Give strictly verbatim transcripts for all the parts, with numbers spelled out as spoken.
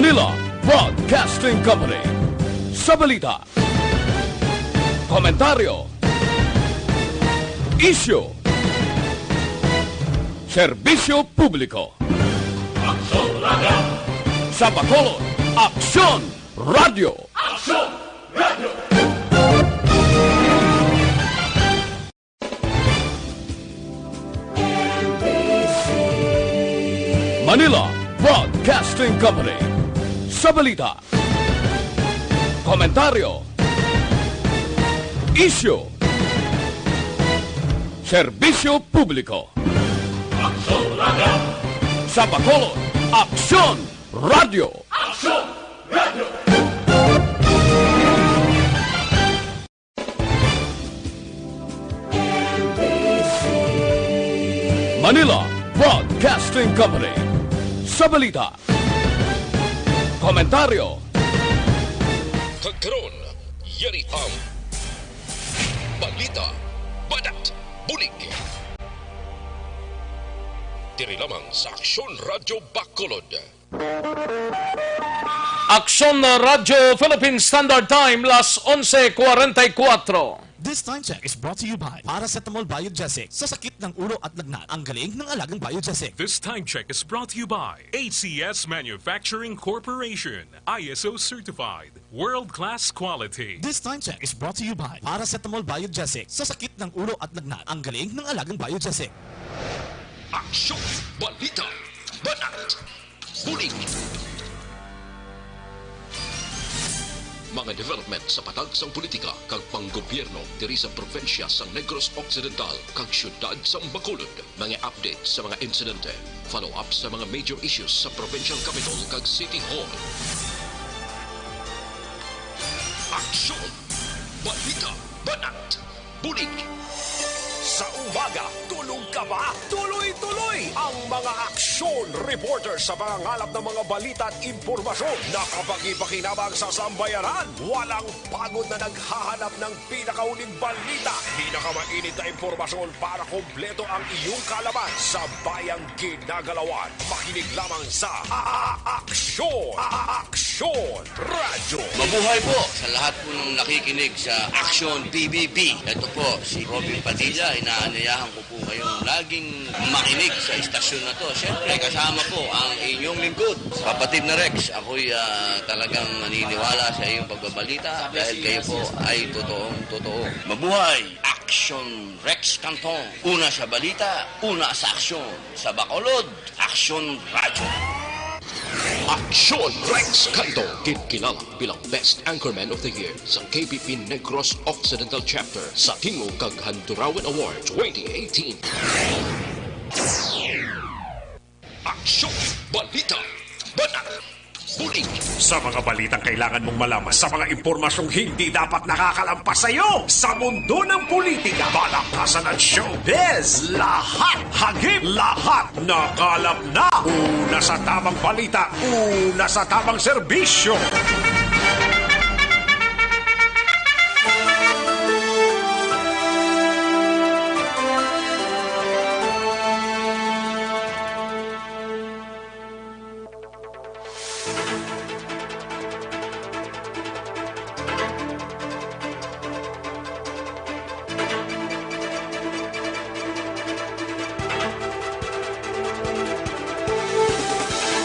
Manila Broadcasting Company. Sa balita, komentaryo, isyu, serbisyo publiko. Aksyon Radyo. Sa Bacolod, Aksyon Radyo. Aksyon Radyo. Manila Broadcasting Company. Sa balita, komentaryo, isyu, serbisyo publiko. Aksyon Radyo. Sa Bacolod, Aksyon Radyo. Aksyon Radyo. Manila Broadcasting Company. Sa balita, komentaryo. Kag karon, yari ang balita, banat, bulig. Diri lamang sa Aksyon Radyo Bacolod. Aksyon Radyo Philippine Standard Time, las onse cuarenta y cuatro. This time check is brought to you by Paracetamol Biogesic. Sa sakit ng ulo at lagnat, ang galing ng alagang Biogesic. This time check is brought to you by A C S Manufacturing Corporation, I S O certified, world-class quality. This time check is brought to you by Paracetamol Biogesic. Sa sakit ng ulo at lagnat, ang galing ng alagang Biogesic. Aksyon, balita, banat, bulig. Mga development sa patag sang politika kag panggobyerno diri sa probinsya sang Negros Occidental kag siyudad sang Bacolod. Mga update sa mga insidente, follow-up sa mga major issues sa provincial capital kag city hall. Aksyon, balita, banat, bulig. Sa umaga, tulog ka ba? Tuloy-tuloy ang mga aksyon reporter sa pangangalap ng mga balita at impormasyon na kapakipakinabang sa sambayanan. Walang pagod na naghahanap ng pinakauling balita, pinakamainit na impormasyon para kompleto ang iyong kaalaman sa bayang ginagalawan. Makinig lamang sa A-, A-, Aksyon, A-, A-, Aksyon Radyo. Mabuhay po sa lahat po ng nakikinig sa Aksyon P B B. Ito po si Robin Padilla. Inaanyayahan ko po kayong laging makinig sa istasyon na to. Siyempre, kasama po ang inyong lingkod, kapatid na Rex. Ako'y, ah, talagang naniniwala sa iyong pagbabalita dahil kayo po ay totoong totoo. Mabuhay! Aksyon Rex Canton. Una sa balita, una sa aksyon. Sa Bacolod, Aksyon Radyo. Aksyon Rex Canton, ginkilala bilang Best Anchorman of the Year sa K B P Negros Occidental Chapter sa Tingog kag Handurawan Award twenty eighteen. Aksyon, balita, banat, bulig. Sa mga balitang kailangan mong malaman, sa mga impormasyong hindi dapat nakakalampas sa iyo, sa mundo ng politika, palakasan at showbiz, lahat, hagip, lahat, nakalap na. Una sa tamang balita, una sa tamang serbisyo.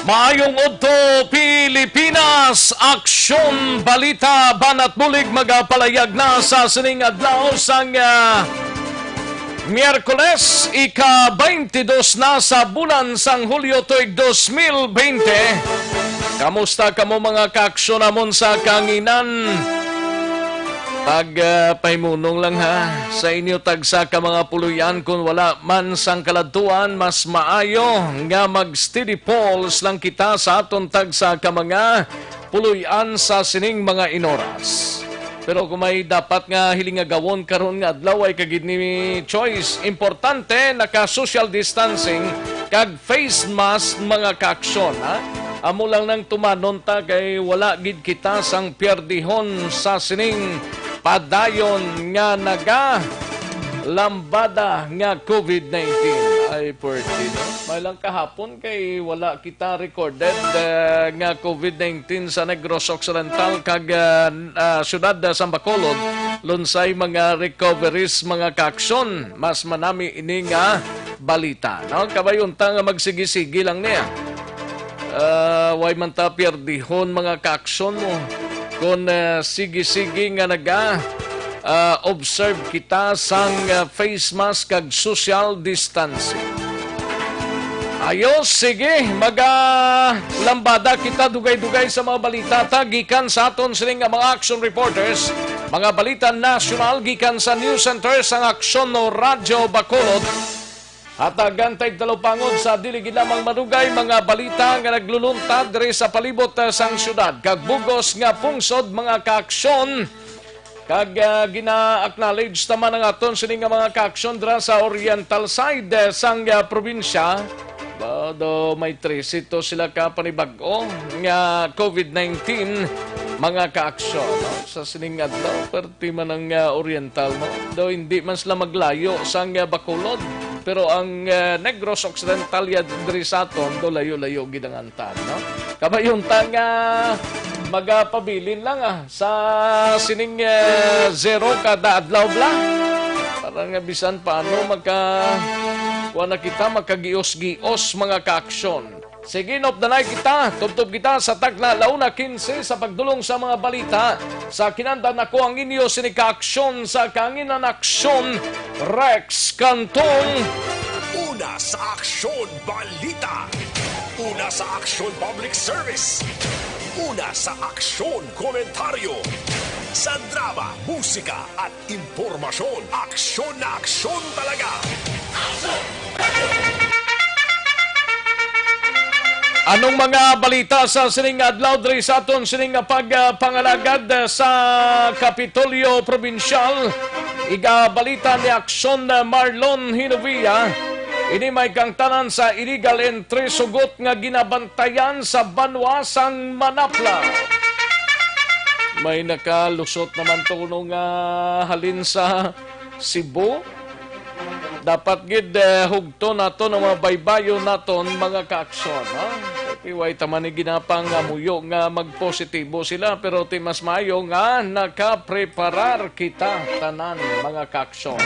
Maayong udto, Pilipinas! Aksyon, balita, banat bulig magapalayag na sa sining adlaw sang, ah, Miyerkules, ika twenty-dos na sa bulan sang Hulyo tuig dos mil bente. Kamusta kamo, mga kaaksyon namon sa kanginan? Pag, ah, pahimunong lang, ha, sa inyo tagsa ka mga puloy-an, kun wala man sang kaladtuan, mas maayo nga mag-steady pulse lang kita sa aton tagsa ka mga puloy-an sa sining mga inoras. Pero kung may dapat nga hilingagawon karon nga adlaw, ay kagid ni choice. Importante, naka-social distancing kag face mask, mga kaaksyon, ha? Amo lang nang tumanon ta kay wala gid kita sang pierdihon sa sining padayon nga nagalambada nga COVID nineteen. Ay, forty, no? May lang kahapon kay wala kita recorded, ah, nga covid nineteen sa Negros Occidental kag, ah, ah, siyudad, ah, sa Bacolod. Lunsay mga recoveries, mga kaaksyon. Mas manami ini nga balita, no? Kabay unta nga magsigi-sigi lang niya. Ah, way man ta pierdihon, mga kaaksyon, mo. Kon, ah, sige-sige nga naga, ah, observe kita sang, ah, face mask kag social distancing. Ayos, sige, magalambada kita dugay-dugay sa mga balita ta gikan sa aton sining nga mga action reporters, mga balita nasyonal gikan sa News Center sang Aksyon no Radyo Bacolod. Hatagan ta talupangod sa dili gid lamang madugay mga balita nga nagluluntad diri sa palibot, eh, sang syudad kag bugos nga pungsod, mga kaaksyon. Kag, ah, gina-acknowledge ta man ang aton sini nga mga kaaksyon dira sa oriental side, eh, sang, ah, probinsya. Ba, do may trese to sila ka panibag-o nga covid nineteen, mga kaaksyon, no? Sa sining adlaw, perti man ang, ah, oriental, no? Do hindi man sila maglayo sang, ah, Bacolod, pero ang, ah, Negros Occidental ya diri sa aton, do layo-layo gid ang antad, no? Kabay unta nga magapabilin lang, ah, sa sining, ah, zero kada adlaw bala. Para nga bisan paano maka-, kuha na kita, makagios-gios, mga kaaksyon. Sige, inupdanay kita. Tubtob kita sa tagna, la una quince, sa pagdulong sa mga balita. Sa kinandan, ako ang inyo sini kaaksyon sa Kaanginan Aksyon, Rex Cantong. Una sa Aksyon Balita. Una sa Aksyon Public Service. Una sa Aksyon Komentaryo. Sa drama, musika, at impormasyon, aksyon na aksyon talaga. Anong mga balita sa sining adlaw diri sa aton sining nga pagpangalagad sa Kapitolyo Provincial? Igabalita ni Aksyon Marlon Hinovia. Ini may kangtanan sa illegal entry sugot nga ginabantayan sa banwa sang Manapla. May nakalusot naman to, no, nga halin sa Cebu. Dapat gid, eh, hugton naton ang mga baybayon naton, mga kaaksyon, ha? Kay way ta man ni ginapangamuyo nga magpositibo sila, pero ti mas maayo nga nakapreparar kita tanan, mga kaaksyon.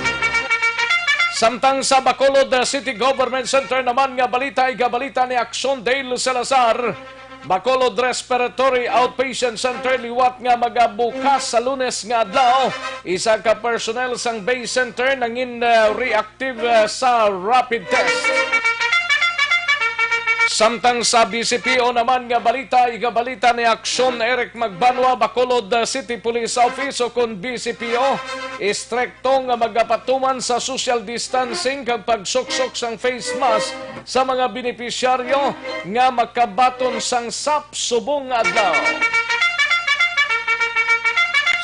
Samtang sa Bacolod, eh, City Government Center naman nga balita, igabalita ni Aksyon Dale Salazar, Bacolod Respiratory Outpatient Center liwat nga magabukas sa Lunes nga adlaw. Isa ka personnel sang Bay Center nangin, uh, reactive, uh, sa rapid test. Samtang sa B C P O naman nga balita, igabalita ni Aksyon Eric Magbanwa, Bacolod, uh, City Police Office o kon B C P O, istrikto nga magapatuman sa social distancing kag pagsuksok sang face mask sa mga benepisyaryo nga makabaton sang sap subong nga adlaw.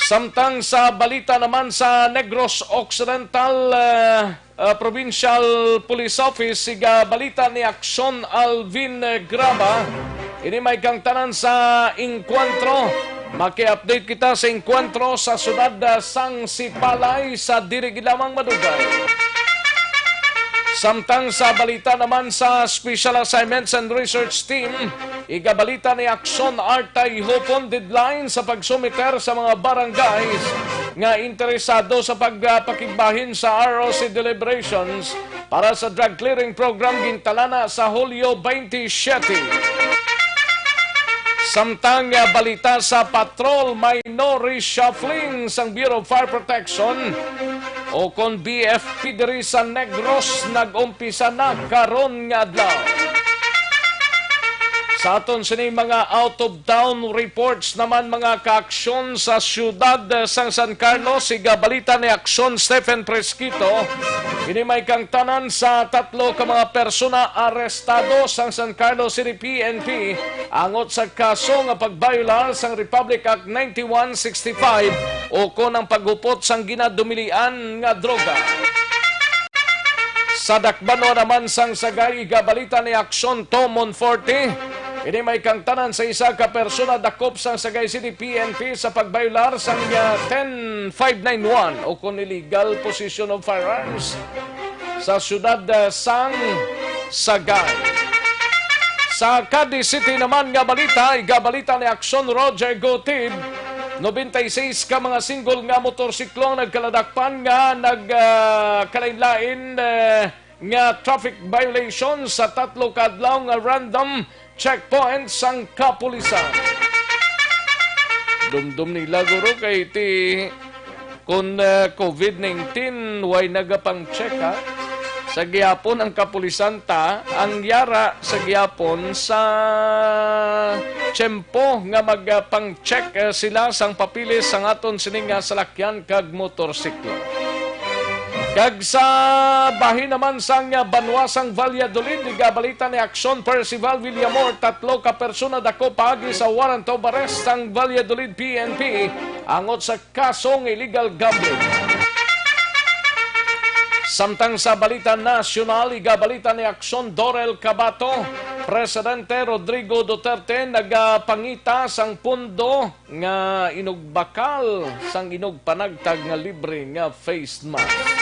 Samtang sa balita naman sa Negros Occidental, ah, ah, Provincial Police Office, siga balita ni Aksyon Alvin Graba. Ini may kangtanan sa engkwentro. Maki-update kita sa engkwentro sa siyudad, ah, sang Sipalay sa diri gid lamang madugay. Samtang sa balita naman sa Special Assignments and Research Team, igabalita ni Aksyon Artay Hopon deadline sa pagsumiter sa mga barangays nga interesado sa pagpakigbahin sa R O C deliberations para sa drug clearing program gintalana sa Hulyo twenty-seven. Samtang, ah, balita sa patrol, may no reshuffling sang Bureau of Fire Protection o kon B F P diri sa Negros nag-umpisa na karon nga adlaw. Sa aton sini mga out of town reports naman, mga kaaksyon, sa siyudad sang San Carlos, siga balita ni Aksyon Stephen Fresquito. Ini may kangtanan sa tatlo ka mga persona arestado sang San Carlos City P N P angot sa kaso nga pagbayolar sang Republic Act ninety-one sixty-five o kon ang paghupot sang ginadumilian nga droga. Sa dakbanon naman sang Sagay, igabalita ni Aksyon Tom Monforte. Ini may kangtanan sa isa ka persona dakop sang Sagay City P N P sa pagbayolar sang, ah, ten five nine one o kon illegal possession of firearms. sa siyudad, eh, sang Sagay. Sa Cadiz City naman nga balita, igabalita ni Aksyon Roger Gutib, nobenta y seis ka mga single nga motorsiklo ang nagkaladakpan nga nag, ah, kalain-lain, eh, nga traffic violation sa tatlo ka adlaw nga random checkpoint sang kapulisan. Dumdum nila, guro, kay ti kun, ah, covid nineteen, way nagapang-check, ha? Sa gihapon ang kapulisan ta, ang yara sa gihapon sa tiyempo nga magapang-check, ah, sila sang papilis sang aton sini nga salakyan kag motorsiklo. Kag sa bahin naman sang banwa sang Valladolid, igabalita ni Aksyon Percival Villamor, tatlo ka persona dako paagi sa warrant of arrest sang Valladolid P N P angot sa kaso nga illegal gambling. Samtang sa balita nasyonal, igabalita ni Aksyon Dorel Cabato, Presidente Rodrigo Duterte nagapangita sang pundo nga inugbakal sang inugpanagtag nga libre nga face mask.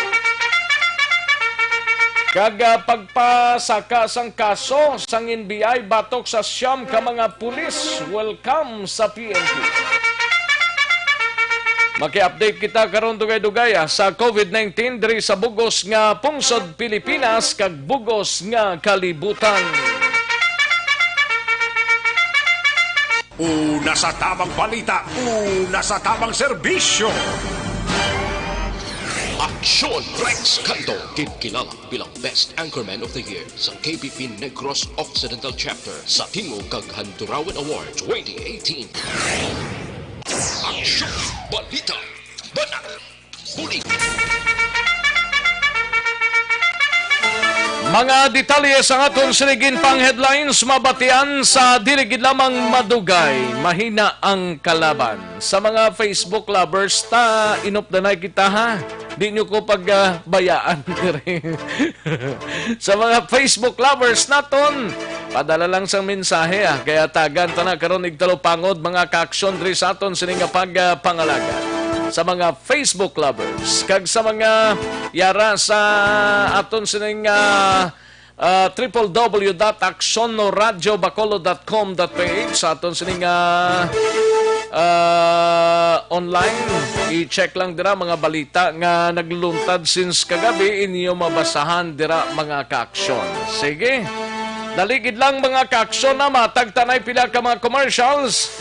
Kag, ah, pagpasaka sang kaso sang N B I batok sa siyam ka mga pulis, welcome sa P N P. Maki-update kita karon, dugay-dugay, ah, sa covid nineteen diri sa bugos nga pungsod Pilipinas kag bugos nga kalibutan. Una sa tamang balita, una sa tamang serbisyo. Aksyon Rex Canto, ginkilala bilang Best Anchorman of the Year sa K B P Negros Occidental Chapter sa Tingog kag Handurawan Award twenty eighteen. Aksyon, balita, banat, bulig. Mga detalye sa aton sini ginpang headlines mabatian sa dili gid lamang madugay, mahina ang kalaban. Sa mga Facebook lovers ta, inupdanay kita, ha. Di nyo ko pagbayaan diri. Sa mga Facebook lovers naton, padala lang sang mensahe, ah. Kaya tagan ta na karon igtalupangod, mga kaaksyon, diri sa aton sini nga pagpangalagad. Sa mga Facebook lovers, kag sa mga yara sa aton sining, ah, ah, triple W dot aksyon no radyo bacolod dot com dot P H, sa aton sining, ah, ah, online. I-check lang dira mga balita nga nagluluntad since kagabi, inyo mabasahan dira, mga kaaksyon. Sige. Dali gid lang, mga kaaksyon, na matag ta nay pila ka mga commercials.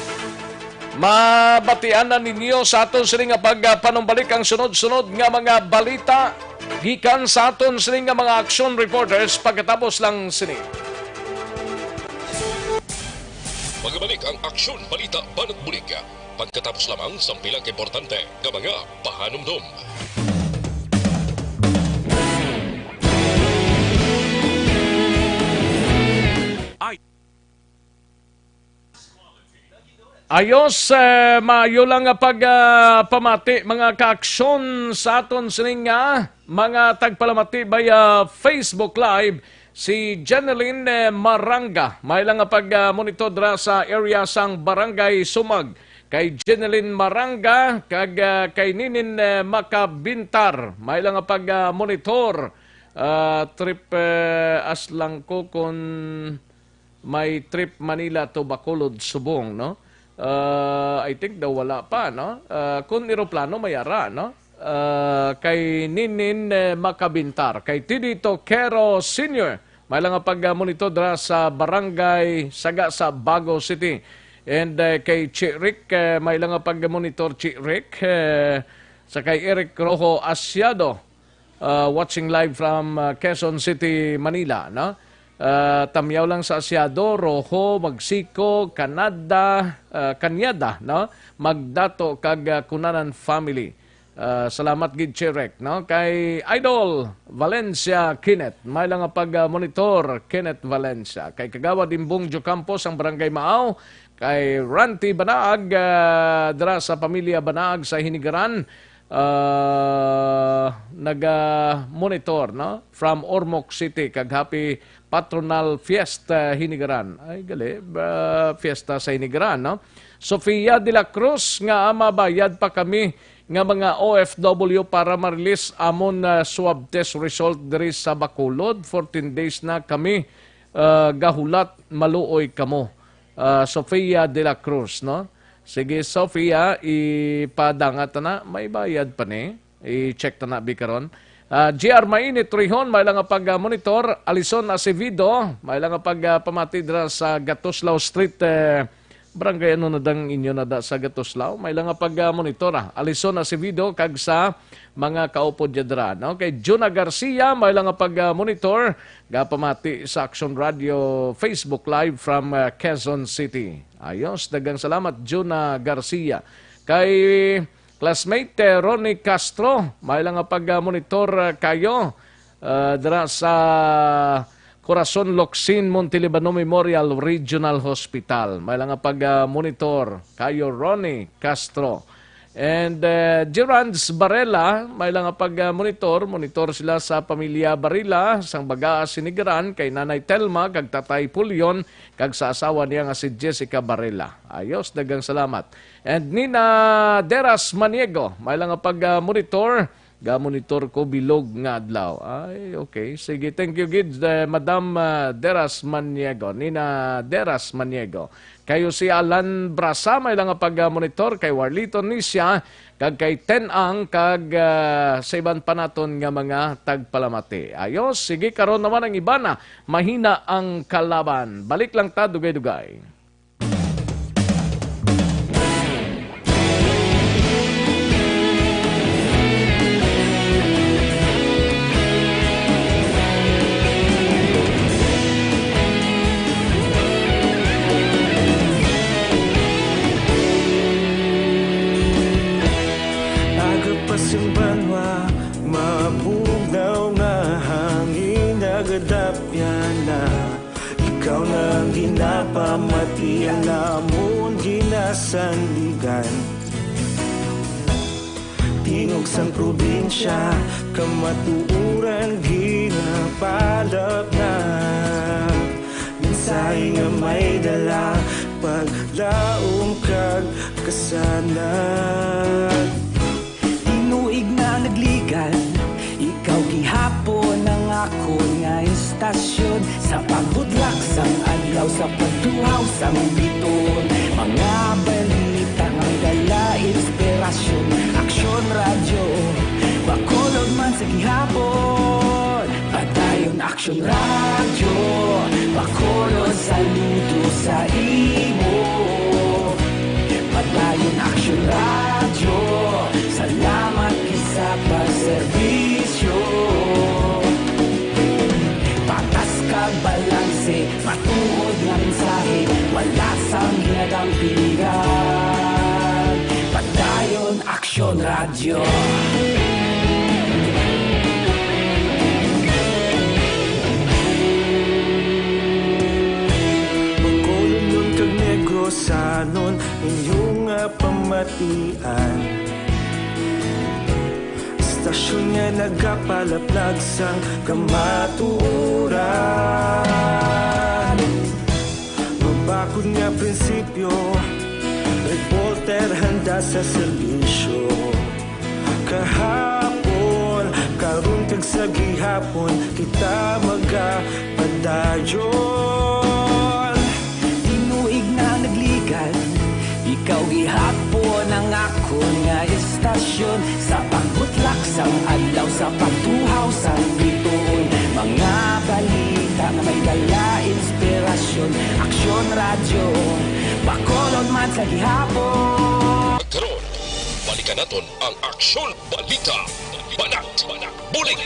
Mabatian na ninyo sa aton sini nga pagpanumbalik ang sunod-sunod nga mga balita gikan sa aton sini nga mga aksyon reporters pagkatapos lang sini. Magbalik ang Aksyon Balita Banat Bulig pagkatapos lamang sang pila ka importante nga mga pahanumdom. Ayos, eh, maayo lang nga pag, ah, pamati, mga kaaksyon, sa aton sining nga mga tagpalamati via Facebook Live, si Jeneline, eh, Maranga. May lang nga pag, ah, monitor dra sa area sang Barangay Sumag. Kay Jeneline Maranga, kag, ah, kay Ninin, eh, Makabintar. May lang nga pag, ah, monitor, ah, trip, eh, as lang ko kung may trip Manila to Bacolod, Subong, no? Uh, I think daw wala pa, no? Uh, kung eroplano, may ara, no? Uh, kay Ninin, eh, Makabintar, kay Tidito Quero Senior, may lang nga pag-monitor dra sa barangay Saga sa Bago City. And, eh, kay Chi Rick, eh, may lang nga pag-monitor, Chi Rick, eh, sa kay Eric Rojo Asiado, uh, watching live from, uh, Quezon City, Manila, no? Uh, tamyaw lang sa Asiado, Rojo, Magsico, Canada, uh, Kanyada, no? Magdato kag, uh, Cunanan family. Uh, salamat gid, Cherek, no? Kay Idol Valencia Kenneth, may lang nga pag, uh, monitor, Kenneth Valencia. Kay Kagawad Imbong Jocampo sang Barangay Maaw, kay Ranty Banaag, uh, dira sa pamilya Banaag sa Hinigaran, ah, naga-monitor, no? From Ormoc City, kag happy Patronal Fiesta Hinigaran. Ay, gali, ah, fiesta sa Hinigaran, no? Sofia de la Cruz, nga ama, bayad pa kami nga mga O F W para ma-release amon, ah, swab test result diri sa Bacolod. Fourteen days na kami, ah, gahulat, maluoy kamo. Ah, Sofia de la Cruz, no? Sige, Sofia, ipadangat na. May bayad pa ni. I-check ta na, bi, karon. Ah, G R Mainit Rihon, may lang nga pag, ah, monitor. Alison Acevedo, may lang nga pag, ah, pamati dira sa Gatuslao Street, eh, barangay ano na dang inyo na da sa Gatuslao? May lang nga pag, ah, monitor, ah. Alison Acevedo kag sa mga kaupod niya dira, no? Kay Juna Garcia, may lang nga pag, ah, monitor, gapamati sa Action Radio Facebook Live from, ah, Quezon City. Ayos, daghang salamat, Juna Garcia. Kay classmate, eh, Ronnie Castro, may lang nga pag, ah, monitor, ah, kayo, ah, dira sa Corazon Locsin Montelibano Memorial Regional Hospital. May lang nga pag, ah, monitor kayo, Ronnie Castro. And, eh, Gerards Barela, may lang nga pag, ah, monitor. Monitor sila sa pamilya Barila, sang baga sinigaran kay Nanay Telma kag Tatay Pulion, kag sa asawa niya nga si Jessica Barela. Ayos, daghang salamat. And Nina Deras Maniego, may lang nga pag, ah, monitor. Ga-monitor ko bilog nga adlaw. Ay, okay. Sige, thank you gid, eh, Madam, ah, Deras Maniego, Nina Deras Maniego. Kayo si Alan Brasa, may lang nga pag-monitor kay Warlito Nisya, kag kay Tenang, kag, ah, sa iban pa naton nga mga tagpalamati. Ayos, sige, karon naman ang iba na, mahina ang kalaban. Balik lang ta, dugay-dugay. Aga pa sing banwa, mabugnaw nga hangin, nagadapyan na. Ikaw na ang ginapamati, ang amon ginasandigan. Tingog sang probinsya, kamatuoran ginapalapnag. Mensahe nga may dala, paglaom kag kasanag. Tinuig na nagligad, ikaw gihapon ang akon nga istasyon. Sa pagbutlak sang adlaw, sa pagtuhaw sang bituon, mga balita nga may dala inspirasyon. Aksyon Radyo, Bacolod man sa gihapon. Padayon Aksyon Radyo, Bacolod, saludo sa imo. Padayon Aksyon Radyo, salamat gid sa pagserbisyo. Patas kag balanse, matuod nga mensahe, wala sang ginadampingan. Padayon Aksyon Radyo. Bacolodnon kag Negrosanon, inyo nga pamatian. Istasyon nga nagapalaplag sang kamatuoran. Mabakod nga prinsipyo, reporter handa sa serbisyo. Kahapon, karon kag sa gihapon, kita magapadayon. Tinuig na nagligad, ikaw gihapon ang akon nga istasyon. Sa pagbutlak sang adlaw, sa pagtuhaw sang bituon, mga balita nga may dala inspirasyon. Aksyon Radyo, Bacolod man sa gihapon. Karon, balikan naton ang Aksyon Balita. Banat, bulig.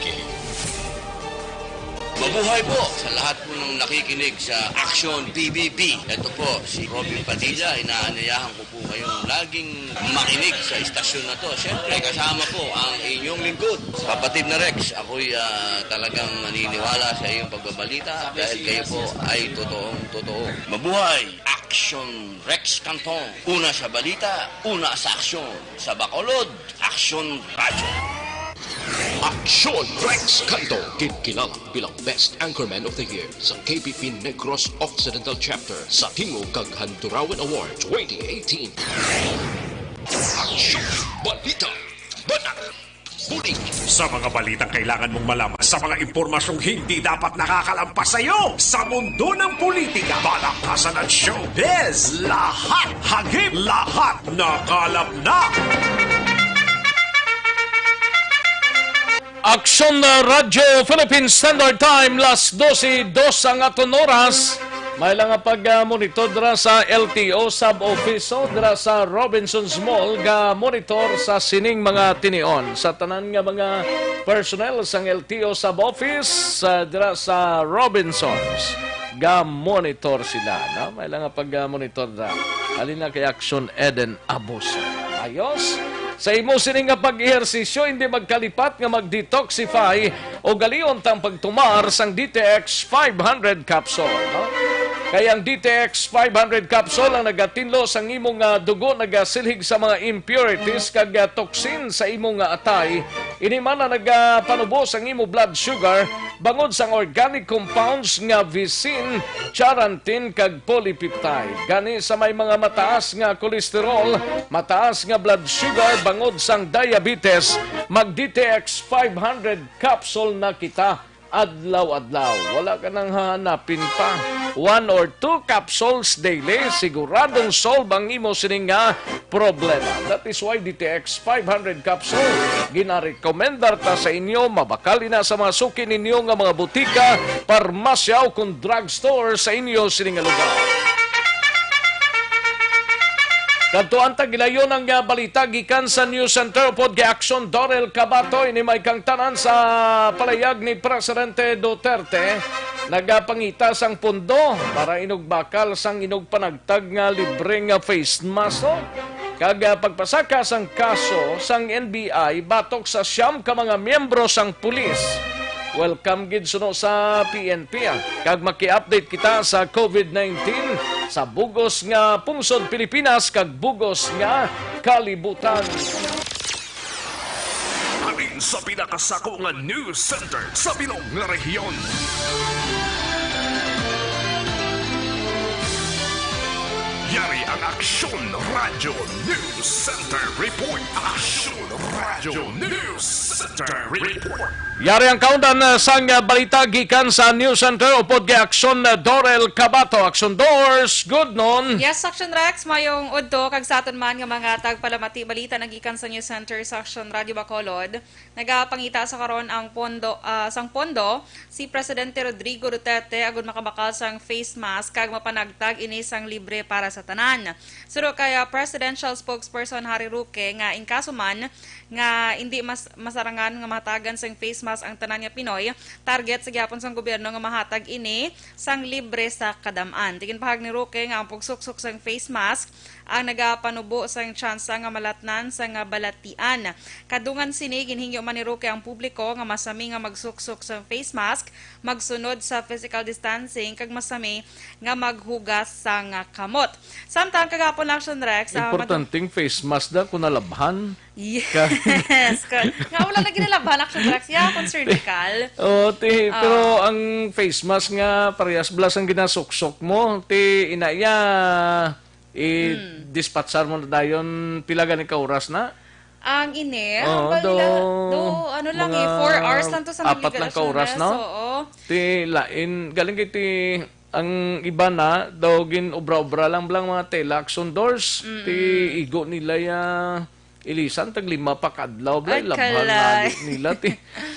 Mabuhay po sa lahat po ng nakikinig sa Aksyon B B B. Ito po si Robin Padilla. Inaanyayahan ko po kayong laging makinig sa istasyon na to. Siyempre, kasama po ang inyong lingkod, kapatid na Rex. Ako'y, ah, talagang naniniwala sa iyong pagbabalita dahil kayo po ay totoong totoo. Mabuhay! Aksyon Rex Cantong. Una sa balita, una sa aksyon. Sa Bacolod, Aksyon Radyo. Aksyon Rex Cantong, ginkilala bilang Best Anchorman of the Year sa K P P Negros Occidental Chapter sa Tingog kag Handurawan Award twenty eighteen. Aksyon Balita. Butang. Buling. Sa mga balitang kailangan mong malaman, sa mga impormasyong hindi dapat nakakalampas sa iyo, sa mundo ng politika, palakasan at showbiz, lahat, hagip, lahat, nakalap na. Aksyon na Radyo Philippine Standard Time, las dose dos ang aton oras. May lang nga pag-monitor dira sa L T O sub-office, o dira sa Robinsons Mall, ga-monitor sa sining mga tinion. Sa tanan nga mga personnel sang L T O sub-office, sa, dira sa Robinsons, ga-monitor sila, no? May lang nga pag-monitor dira. Halin na kay Action Eden Abuso. Ayos. Sa imo sini nga pag-ehersisyo, hindi magkalipat nga mag-detoxify o galion tang pagtumar sang D T X five hundred capsule, no? Kay ang D T X five hundred capsule ang nagatinlo sang imo nga dugo, nagasilhig sa mga impurities kag, ah, toxin sa imo nga atay. Ini man ang nagapanubo sang imo blood sugar bangod sang organic compounds nga visin, charantin, kag polypeptide. Gani, sa may mga mataas nga cholesterol, mataas nga blood sugar, bangod sang diabetes, mag D T X five hundred capsule na kita adlaw-adlaw. Wala ka nang hahanapin pa. One or two capsules daily, siguradong solve ang imo sining nga problema. That is why D T X five hundred capsule ginarekomendar ta sa inyo. Mabakal ina sa mga suki ninyo nga mga butika, parmasya, o kon drugstore sa inyo sini nga lugar. Kadtuan ta gilayon ang, ah, balita gikan sa News Center upod kay Action Dorel Cabato. Ini may kangtanan sa palayag ni Presidente Duterte, nagapangita sang pondo para inugbakal sang inugpanag tag nga libre nga face mask, no? Kag, ah, pagpasaka sang kaso sang N B I batok sa siyam ka mga miyembro sang pulis. Welcome gid suno sa P N P, ah. Kag maki-update kita sa COVID nineteen sa bugos nga pungsod Pilipinas kag bugos nga kalibutan. Halin sa pinakasako nga news center sa bilog nga rehiyon. Yari ang Aksyon Radyo News Center Report. Aksyon Radyo News Center Report. Yari ang kaundan, uh, sang, uh, balita gikan sa News Center upod kay Aksyon, uh, Dorel Cabato. Aksyon Dors, good noon. Yes, Aksyon Rex, mayong udto, kag sa aton man nga mga tagpalamati balita nagikan sa News Center sa Aksyon Radyo Bacolod. Nagapangita sa karon ang pondo, ah, sang pondo si Presidente Rodrigo Duterte agud makabakal sang face mask kag mapanagtag ini sang libre para sa tanan. Suno kay, ah, Presidential Spokesperson Harry Roque nga in kaso man nga indi mas masarangan nga mahatagan sang face mask ang tanan nga Pinoy, target sa gihapon sang gobyerno nga mahatag ini sang libre sa kadam-an. Ti ginpahayag ni Roque nga ang pagsuksok sang face mask ang nagapanubo sang tsansa nga malatnan sang balatian. Kadungan sini, ginhingyo man ni Roque ang publiko nga masami nga magsuksok sang face mask, magsunod sa physical distancing, kag masami nga maghugas sang kamot. Samtang kagapon lang, Action Rex, ah, madu- Importanteng face mask da kung nalabhan. Yes. Ka- Nga wala lagi nalabhan, Action Rex. Ya, kung surgical. Oh, ti, pero Ah. ang face mask nga parehas bala sang ginasuksok mo, ti ina ya, i-dispatchar mo na dayon, pila gani ka oras na? Ang ini, Oo, ang do, balila-, do, ano lang mga eh, four hours lang to sa apat lang ka oras, no? Obligasyon, oo. Ti lain, galing kay ti, ang iba na, daw gin-obra-obra lang bala ang mga tela, Action Dors. Mm-mm. Ti igo nila ya, ilisan, tag lima pa kadlaw, bala, Ay, labhan kalay. na di nila, ti.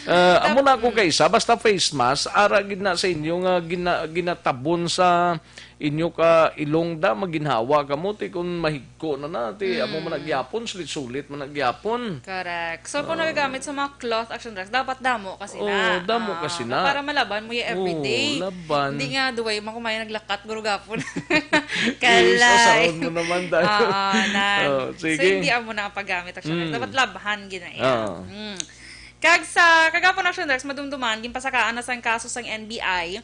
Ah, amo na ako Mm. kay isa, basta face mask, ara gid na sa inyo nga gina-, ginatabon sa inyo ka ilong da, maginhawa kamo, ti kun mahigko na na, ti amo man Mm. nagyapon, sulit-sulit man nagyapon. Correct. So, kung Ah. nagagamit sa mga cloth, Action Rex, dapat damo kasi Oo, na. damo Ah, kasi na. Para malaban mo yung Oo, everyday. laban. Hindi nga, duway man kumain naglakat, gurugapon. Kalay. Is, asaron mo naman tayo. Oo, nan. Oh, So, sige. hindi amo na ang paggamit, Action Rex. Mm. Dapat labhan, gina, Oo. Mm. Kag sa kagapon, Action Rex, madumduman, ginpasakaan na sang kaso sang N B I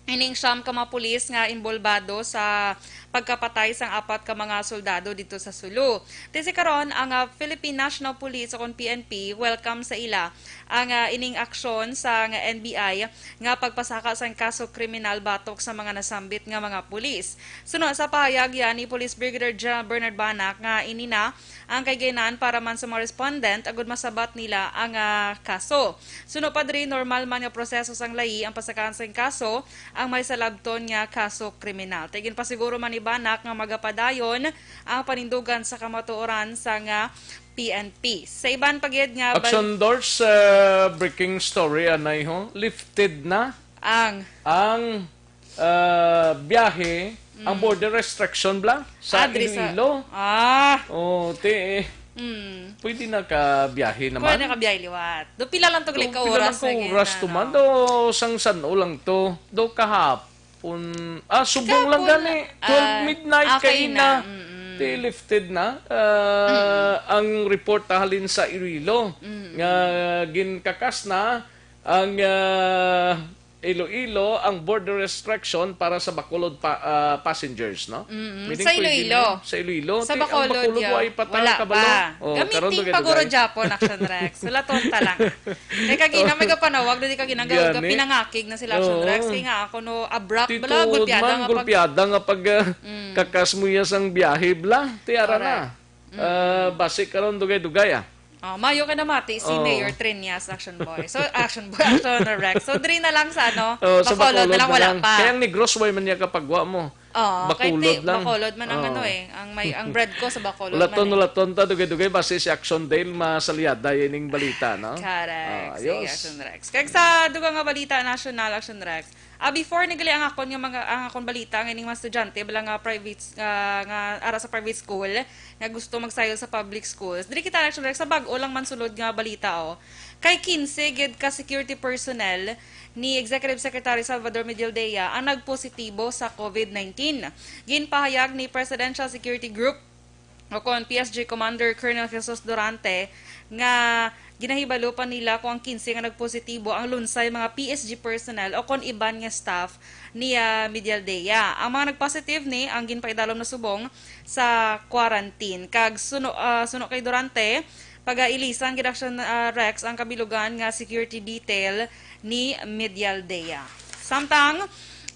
ining siyam ka mga pulis nga inbolbado sa pagkapatay sang apat ka mga soldado dito sa Sulu. Ti si karon, ang, ah, Philippine National Police o kon P N P, welcome sa ila ang, ah, ining aksyon sang N B I nga pagpasaka sang kaso kriminal batok sa mga nasambit nga mga pulis. Suno sa pahayag yan ni Police Brigadier General Bernard Banac nga ini na ang kaiganan para man sa mga respondent agud masabat nila ang, ah, kaso. Suno pa diri, normal man nga proseso sang layi ang pasakaan sang kaso ang may salabton nga kaso kriminal. Ti ginpasiguro man ni Banac nga magapadayon ang panindugan sa kamatuoran sang, ah, P N P. Sa iban pa gid nga bal- Action Dors, uh, breaking story, anay ho. Lifted na ang ang, uh, biyahe, ang Mm. border restriction bla sa Ah, diri sa Iloilo. Ah. Oh, ti, Mm. pwede na ka biyahe naman. Pwede na ka biyahe liwat. Do pila lang to, like, ka oras lang ka na, oras to man. Do sang san-o lang to. Do kahapon. Ah, subong lang gani. Kahapon, twelve ah, midnight okay kaina. Na. Mm-mm. Ti lifted na. Ah, Mm. ang report halin sa Iloilo Mm-mm. nga ginkakas na ang, ah, Iloilo ang border restriction para sa Bacolod pa-, ah, passengers, no? Mm-mm. Meaning, sa pwede Iloilo. Na sa Iloilo. Sa Ti, ang Bacolod, Bacolod, yo. Wa ay patang Wala kabalo. Pa. Oh, gamitin karon dugay-dugay. Paguro Japon, Action Rex. Wala, tonta lang. Eh, kagina, may kapanawag, di kagina, ga-, Gani. Pinangakig na sila, Action Oo. Rex. Kaya nga ako, no, abrupt, bala, Tituod gulpiada man, nga pag- gulpiada nga pag, ah, Mm. kakas mo iya sang biyahe, bla. Ti ara na. Correct. Mm. Ah, basi karon dugay-dugay, ah. Oh, mayo ka na mati si Oo. Mayor Triñas, Action Boy. So, Action Boy, Action Rex. So, diri na lang sa ano, Oh, sa Bacolod na Bacolod lang, na wala lang. Pa. Kaya ang Negros, way man niya kapagwa mo. Oo, Bacolod kay ti-, lang. Bacolod man ang Oo. Ano eh, ang may, ang bread ko sa Bacolod Ulaton, man eh. Ulaton ta, dugay-dugay, basi si Action Dale, masalyada yan yung balita, no? Correct. Ah, sige, ayos. Action Rex. Kag sa dugang nga balita, national, Action Rex. Ah, before ni gali ang akon nga mga, ang akon balita nga ining mga estudyante bala nga private, nga, nga ara sa private school nga gusto magsayo sa public schools. Diri kita, Action Rex, sa bag-o lang man sulod nga balita, oh. Kay quince gid ka security personnel ni Executive Secretary Salvador Medialdea ang nagpositibo sa COVID nineteen. Ginpahayag ni Presidential Security Group o kon P S G Commander Colonel Jesus Durante nga ginahibalo pa nila kung ang quince nga nagpositibo ang lunsay mga P S G personnel o kon iban nga staff ni, ah, Medialdea. Ang mga nagpositive ni ang ginpaidalom na subong sa quarantine. Kag suno, ah, suno kay Durante, pagailisan gid, Action, ah, Rex, ang kabilugan nga security detail ni Medialdea. Samtang,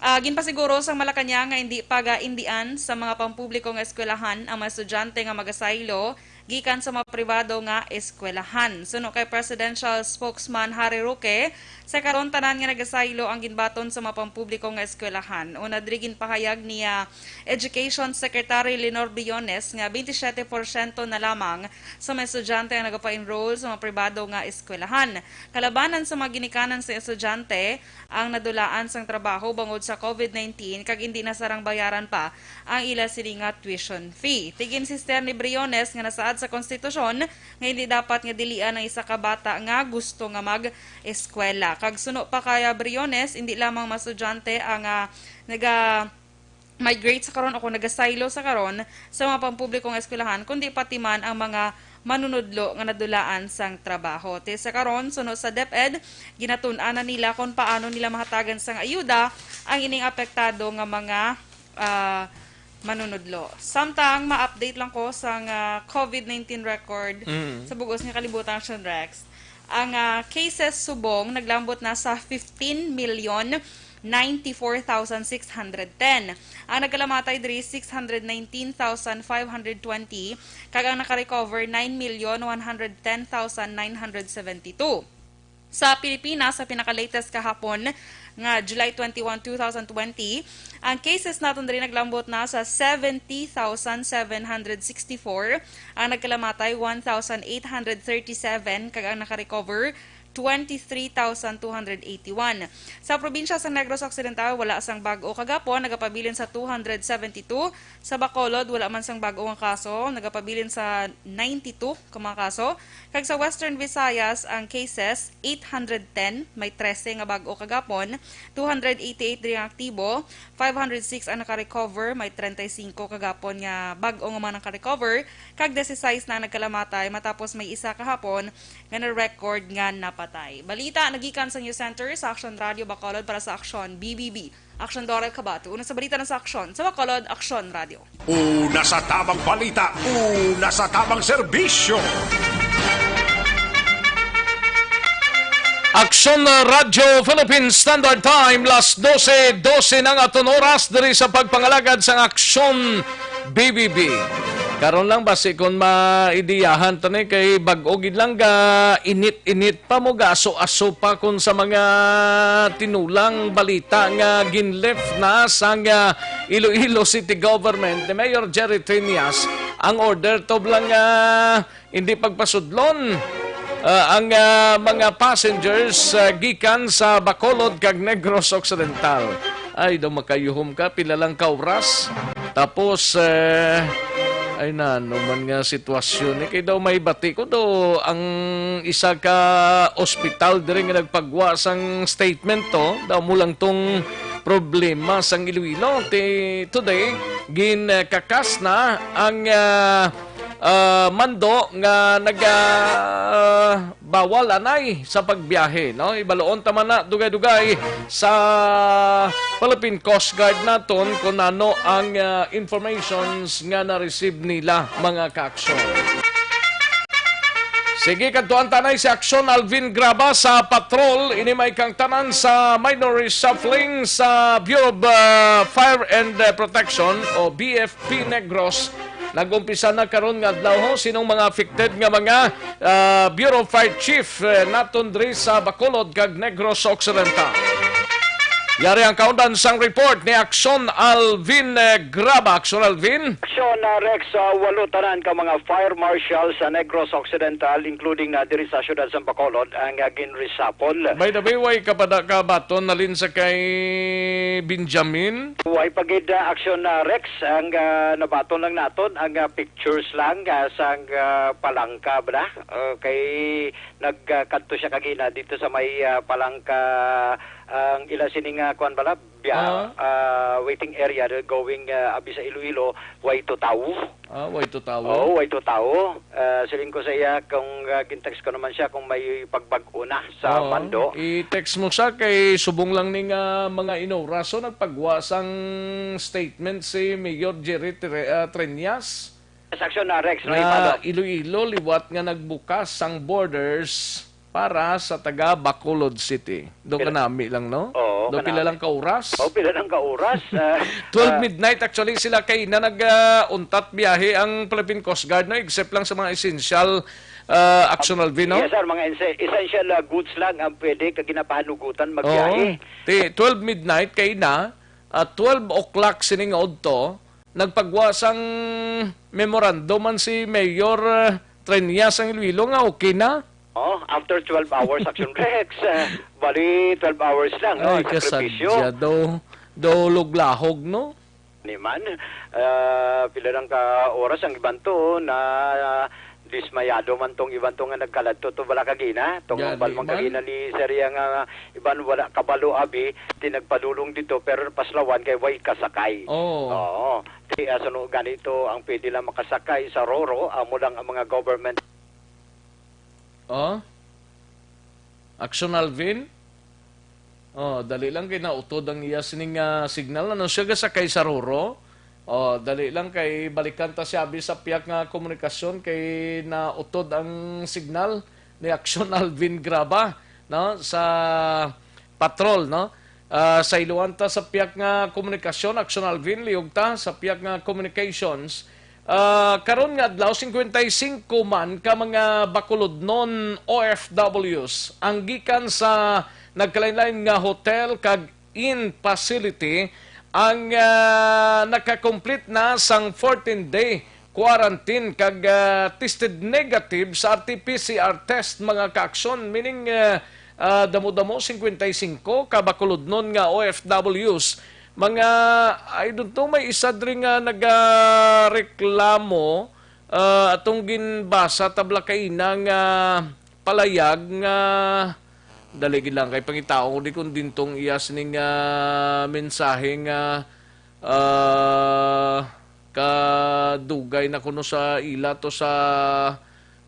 ah, ginpasiguro sang Malacañang nga indi pagaindian sa mga pampubliko nga eskwelahan ang mga estudyante nga magasaylo gikan sa mga pribado nga eskwelahan. Suno kay Presidential Spokesman Harry Roque, sa karon tanan nga nagasaylo ang ginbaton sa mga pampubliko nga eskwelahan. Una diri ginpahayag ni, ah, Education Secretary Lenore Briones nga twenty-seven porsyento na lamang sa mga estudyante ang nagapa-enroll sa mga pribado nga eskwelahan. Kalabanan sa mga ginikanan sa estudyante ang nadulaan sang trabaho bangod sa COVID nineteen kag indi na sarang bayaran pa ang ila sini nga tuition fee. Ti ginsister ni Briones nga nasaad sa konstitusyon nga hindi dapat nga dilian ang isa ka bata nga gusto nga mag-eskwela. Kag suno pa kay Briones, hindi lamang mga estudyante ang, ah, naga migrate sa karon o kung nagasaylo sa karon sa mga pampublikong eskwelahan, kundi pati man ang mga manunudlo nga nadulaan sang trabaho. Ti sa karon, suno sa DepEd, ginatun-an na nila kung paano nila mahatagan sang ayuda ang ining apektado nga mga, ah, manunudlo. Samtang ma-update lang ko sang, ah, COVID nineteen record Mm. sa bug-os nga kalibutan, Action Rex. Ang, ah, cases subong naglambot na sa fifteen million ninety-four thousand six hundred ten. Ang nagkalamatay diri, six hundred nineteen thousand five hundred twenty, kag ang nakarecover, nine million one hundred ten thousand nine hundred seventy-two. Sa Pilipinas, sa pinaka-latest kahapon nga July twenty-one, two thousand twenty, ang cases naton diri naglambot na sa seventy thousand seven hundred sixty-four, ang nagkalamatay, one thousand eight hundred thirty-seven, kag ang nakarecover, twenty-three thousand two hundred eighty-one. Sa probinsya sa Negros Occidental, wala sang bag-o kagapon, nagapabilin sa two hundred seventy-two. Sa Bacolod, wala man sang bag-o nga kaso, nagapabilin sa ninety-two ka mga kaso. Kag sa Western Visayas, ang cases, eight hundred ten, may trese nga bag-o kagapon, two hundred eighty-eight diri ang aktibo, five hundred six ang nakarecover, may treinta y cinco kagapon nga bag-o nga mga nakarecover, kag dieciséis na ang nagkalamatay, matapos may isa kahapon nga na-record nga napatay. patay. Balita nagikan sa News Center sa Aksyon Radio Bacolod para sa Aksyon B B B. Aksyon Dora Cabato. Una sa balita na sa Aksyon sa Bacolod, Aksyon Radio. Una sa tabang balita, una sa tabang serbisyo. Aksyon Radyo Philippine Standard Time, las dose dose na nga aton oras diri sa pagpangalagad sang Aksyon B B B. Karon lang, basi kon maidiyahan ta ni, kay bag-o gid lang ga init-init pa mo, ga aso-aso pa kon sa mga tinulang balita nga ginlift na sang, ah, Iloilo City Government ni Mayor Jerry Triñas ang order to lang, ah, hindi pagpasudlon, ah, ang, ah, mga passengers, ah, gikan sa Bacolod kag Negros Occidental. Ay, daw makayuhom ka, pila lang ka oras. Tapos, eh, ay, nano man nga sitwasyon, eh, kay daw may bati ko daw ang isa ka ospital diri nga nagpagwa sang statement to, daw mo lang tong problema sang Iloilo. Ti-, today, gin, eh, kakas na ang, ah, ah, mando nga nag, ah, bawal anay sa pagbiyahe, no? Ibaloon ta man na dugay-dugay sa Philippine Coast Guard naton kung ano ang, ah, informations nga na-receive nila, mga kaaksyon. Sige, kadtuan tanay si Aksyon Alvin Graba sa patrol. Ini may kang tanan sa minor reshuffling sa Bureau of, ah, Fire and, ah, Protection o B F P Negros. Nag-umpisa na karon nga adlaw, ho. Sinong mga affected nga mga, ah, Bureau of Fire Chief, eh, naton diri sa Bacolod kag Negros Occidental? Yari ang kaundan sang report ni Aksyon Alvin, eh, Graba. Aksyon Alvin. Aksyon, ah, Rex, ah, walo tanan ka mga fire marshal sa Negros Occidental, including na diri sa siyudad sa Bacolod, ang, ah, ginreshuffle. By the way, way ka pa da-, kabaton nalin sa kay Benjamin? Way pa gid, ah, aksyon na, Rex. Ang, ah, nabaton lang naton ang, ah, pictures lang, ah, sang, ah, palangka ba na? Ah, kay nagkadto siya kagina dito sa may, ah, palangka, ang ila sining, ah, kuan bala, biya-, Ah. ah, waiting area, the going, ah, abi sa Iloilo, way to tawo. Ah, way to tawo. Oo, way to tawo. Ah, siling ko sa iya kung, ah, gintext ko naman siya kung may pagbag-o na sa Oo. mando. I-text mo siya kay subong lang ning, ah, mga inoras. So, nagpagwa sang statement si Mayor Jerry Tre-, ah, Treñas. Sa aksyon na, Rex, no, Nga ipalo. Iloilo, liwat nga nagbukas ang borders para sa taga Bacolod City. Do Pila- kanami lang, no? Oo, Do kanami. pila lang ka oras? Oh, pila lang ka oras? Ah, Twelve ah, midnight, actually, sila kay na nag, ah, untat biyahe ang Philippine Coast Guard, no? Except lang sa mga essential, ah, action, Alvin, no? Yes, sir. Mga ense-, essential, ah, goods lang ang pwede ka ginapahanugutan magbiyahe. Oo. Ti, twelve midnight kay na, at twelve o'clock sining udto, nagpagwa sang memorandum man si Mayor, ah, Treñas sang Iloilo nga okay na. Oh, after twelve hours, Action Rex, ah, bali twelve hours lang, no, Ay, ang sakripisyo. kasadya. Daw, daw luglahog, no? Ni man, ah, pila lang ka oras ang iban to na dismayado man tong iban to nga nagkaladto to bala kagina, tong Gani bal man man. kagina ni Seria nga iban wala kabalo abi, ti nagpadulong dito pero paslawan kay way kasakay. Oo. Oo. Ti, ah, suno ganito ang pwede lang makasakay sa Roro, amo lang ang mga government. Oh? Action Alvin? Oh, dali lang kay nautod ang iya sining, ah, signal. Ano siya gasakay sa Roro? Oh, dali lang kay balikan ta siya abi sa piyak nga komunikasyon kay nautod ang signal ni Action Alvin Graba, no, sa patrol, no? Ah, sa iluan ta sa piyak nga komunikasyon, Action Alvin, liog ta sa piyak nga communications. Ah, karon nga adlaw, singkwenta y singko man ka mga Bacolodnon O F Ws ang gikan sa nagkalain-lain nga hotel kag inn facility ang, ah, naka-complete na sang fourteen-day quarantine kag, ah, tested negative sa R T P C R test, mga kaaksyon, meaning, ah, ah, damo-damo, singkwenta y singko ka Bacolodnon nga O F Ws. Mga, I don't know, may isa diri nga nagareklamo, ah, atong ginbasa tabla kaina nga palayag nga, dali gid lang kay pangitaon ko di kung dintong iya sining, ah, mensahe nga, ah, kadugay na kuno sa ila to sa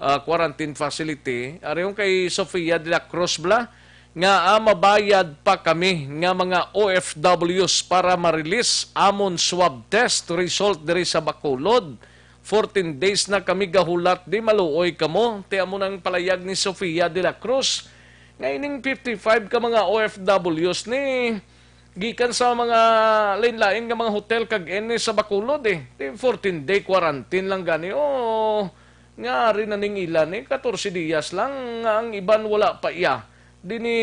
ah, quarantine facility. Ari yung kay Sofia de la Cruz bala nga, ah, mabayad pa kami nga mga O F Ws para ma-release amon swab test result diri sa Bacolod. Fourteen days na kami gahulat, di maluoy kamo. Ti amo nang palayag ni Sofia de la Cruz nga ining fifty-five ka mga O F Ws ni gikan sa mga lain-lain nga mga hotel kag ene sa Bacolod eh. Di fourteen day quarantine lang gani. Oh, nga ari na ning ilan eh, katorse diyas lang nga ang iban wala pa iya. Dini,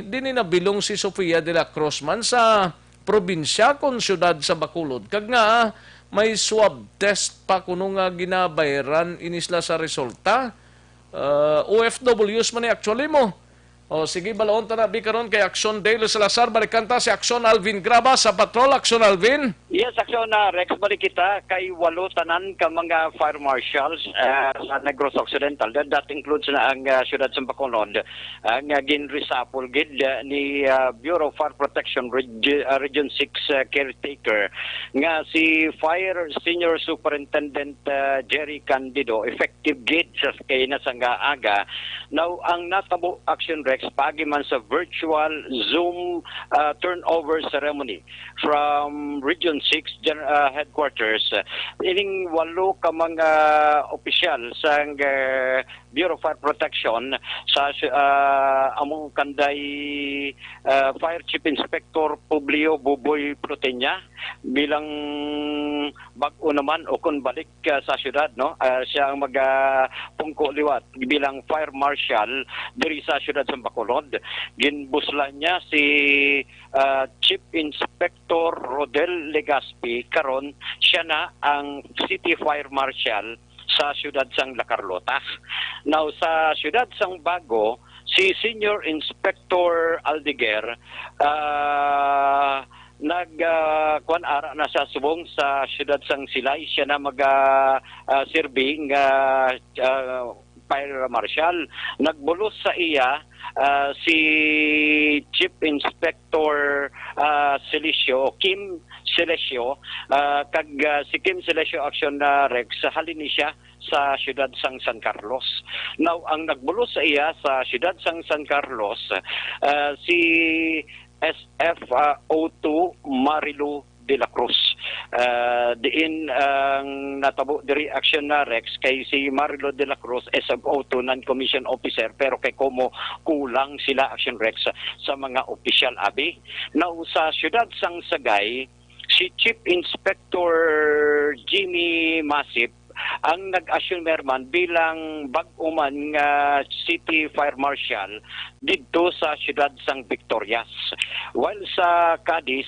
dini nabilong si Sofia de la Cruz man sa probinsya kon siyudad sa Bacolod. Kag nga may swab test pa kuno nga ginabayran ini sila sa resulta. Uh, O F Ws man ni actually mo. O sige, balaon ta na bi karon kay Action Dale Salazar. Balikan ta si Action Alvin Graba sa Patrol. Action Alvin. Yes, Action na Rex, balik kita kay walo tanan ka mga fire marshals, ah, sa Negros Occidental. That, that includes na ang, ah, siyudad sa Bacolod, ah, nga ginrisapol gid, ah, ni, ah, Bureau of Fire Protection Reg-, ah, Region six, ah, caretaker nga si Fire Senior Superintendent, ah, Jerry Candido, effective gid sa kay na sangga aga. Now, ang natabo, Action Rex, paagi man sa virtual Zoom, ah, turnover ceremony from Region six Gen-, ah, headquarters, ah, ining walo ka mga opisyal sang, ah, Bureau of Fire Protection sa, ah, amo kanday, ah, Fire Chief Inspector Publio Buboy Plutenia bilang bag-o naman o kon balik, ah, sa syudad, no? Ah, siya ang magapungko liwat bilang fire marshal diri sa syudad sa Bacolod. Ginbuslan niya si, ah, Chief Inspector Rodel Legaspi. Karon, siya na ang City Fire Marshal sa syudad sang La Carlota. Now, sa syudad sang Bago, si Senior Inspector Aldeguer, ah, nag, ah, kuwan, ara na sa subong sa syudad sang Silay. Siya na mag, ah, ah, serve nga, ah, fire marshal. Nagbulos sa iya, ah, si Chief Inspector, ah, Celicio, Kim Celicio, ah, kag, ah, si Kim Celicio, Action na Rex, halin ni siya sa syudad sang San Carlos. Now, ang nagbulos sa iya sa syudad sang San Carlos, ah, si S F O two Marilu de la Cruz. Ah, diin ang natabo diri, Action na Rex, kay si Marilu de la Cruz, S F O two, non-commissioned officer, pero kay komo kulang sila, Action Rex, sa mga opisyal abi. Now, sa syudad sang Sagay, si Chief Inspector Jimmy Masip ang nag-assume man bilang bag-o man nga City Fire Marshal didto sa siyudad sang Victorias. While sa Cadiz,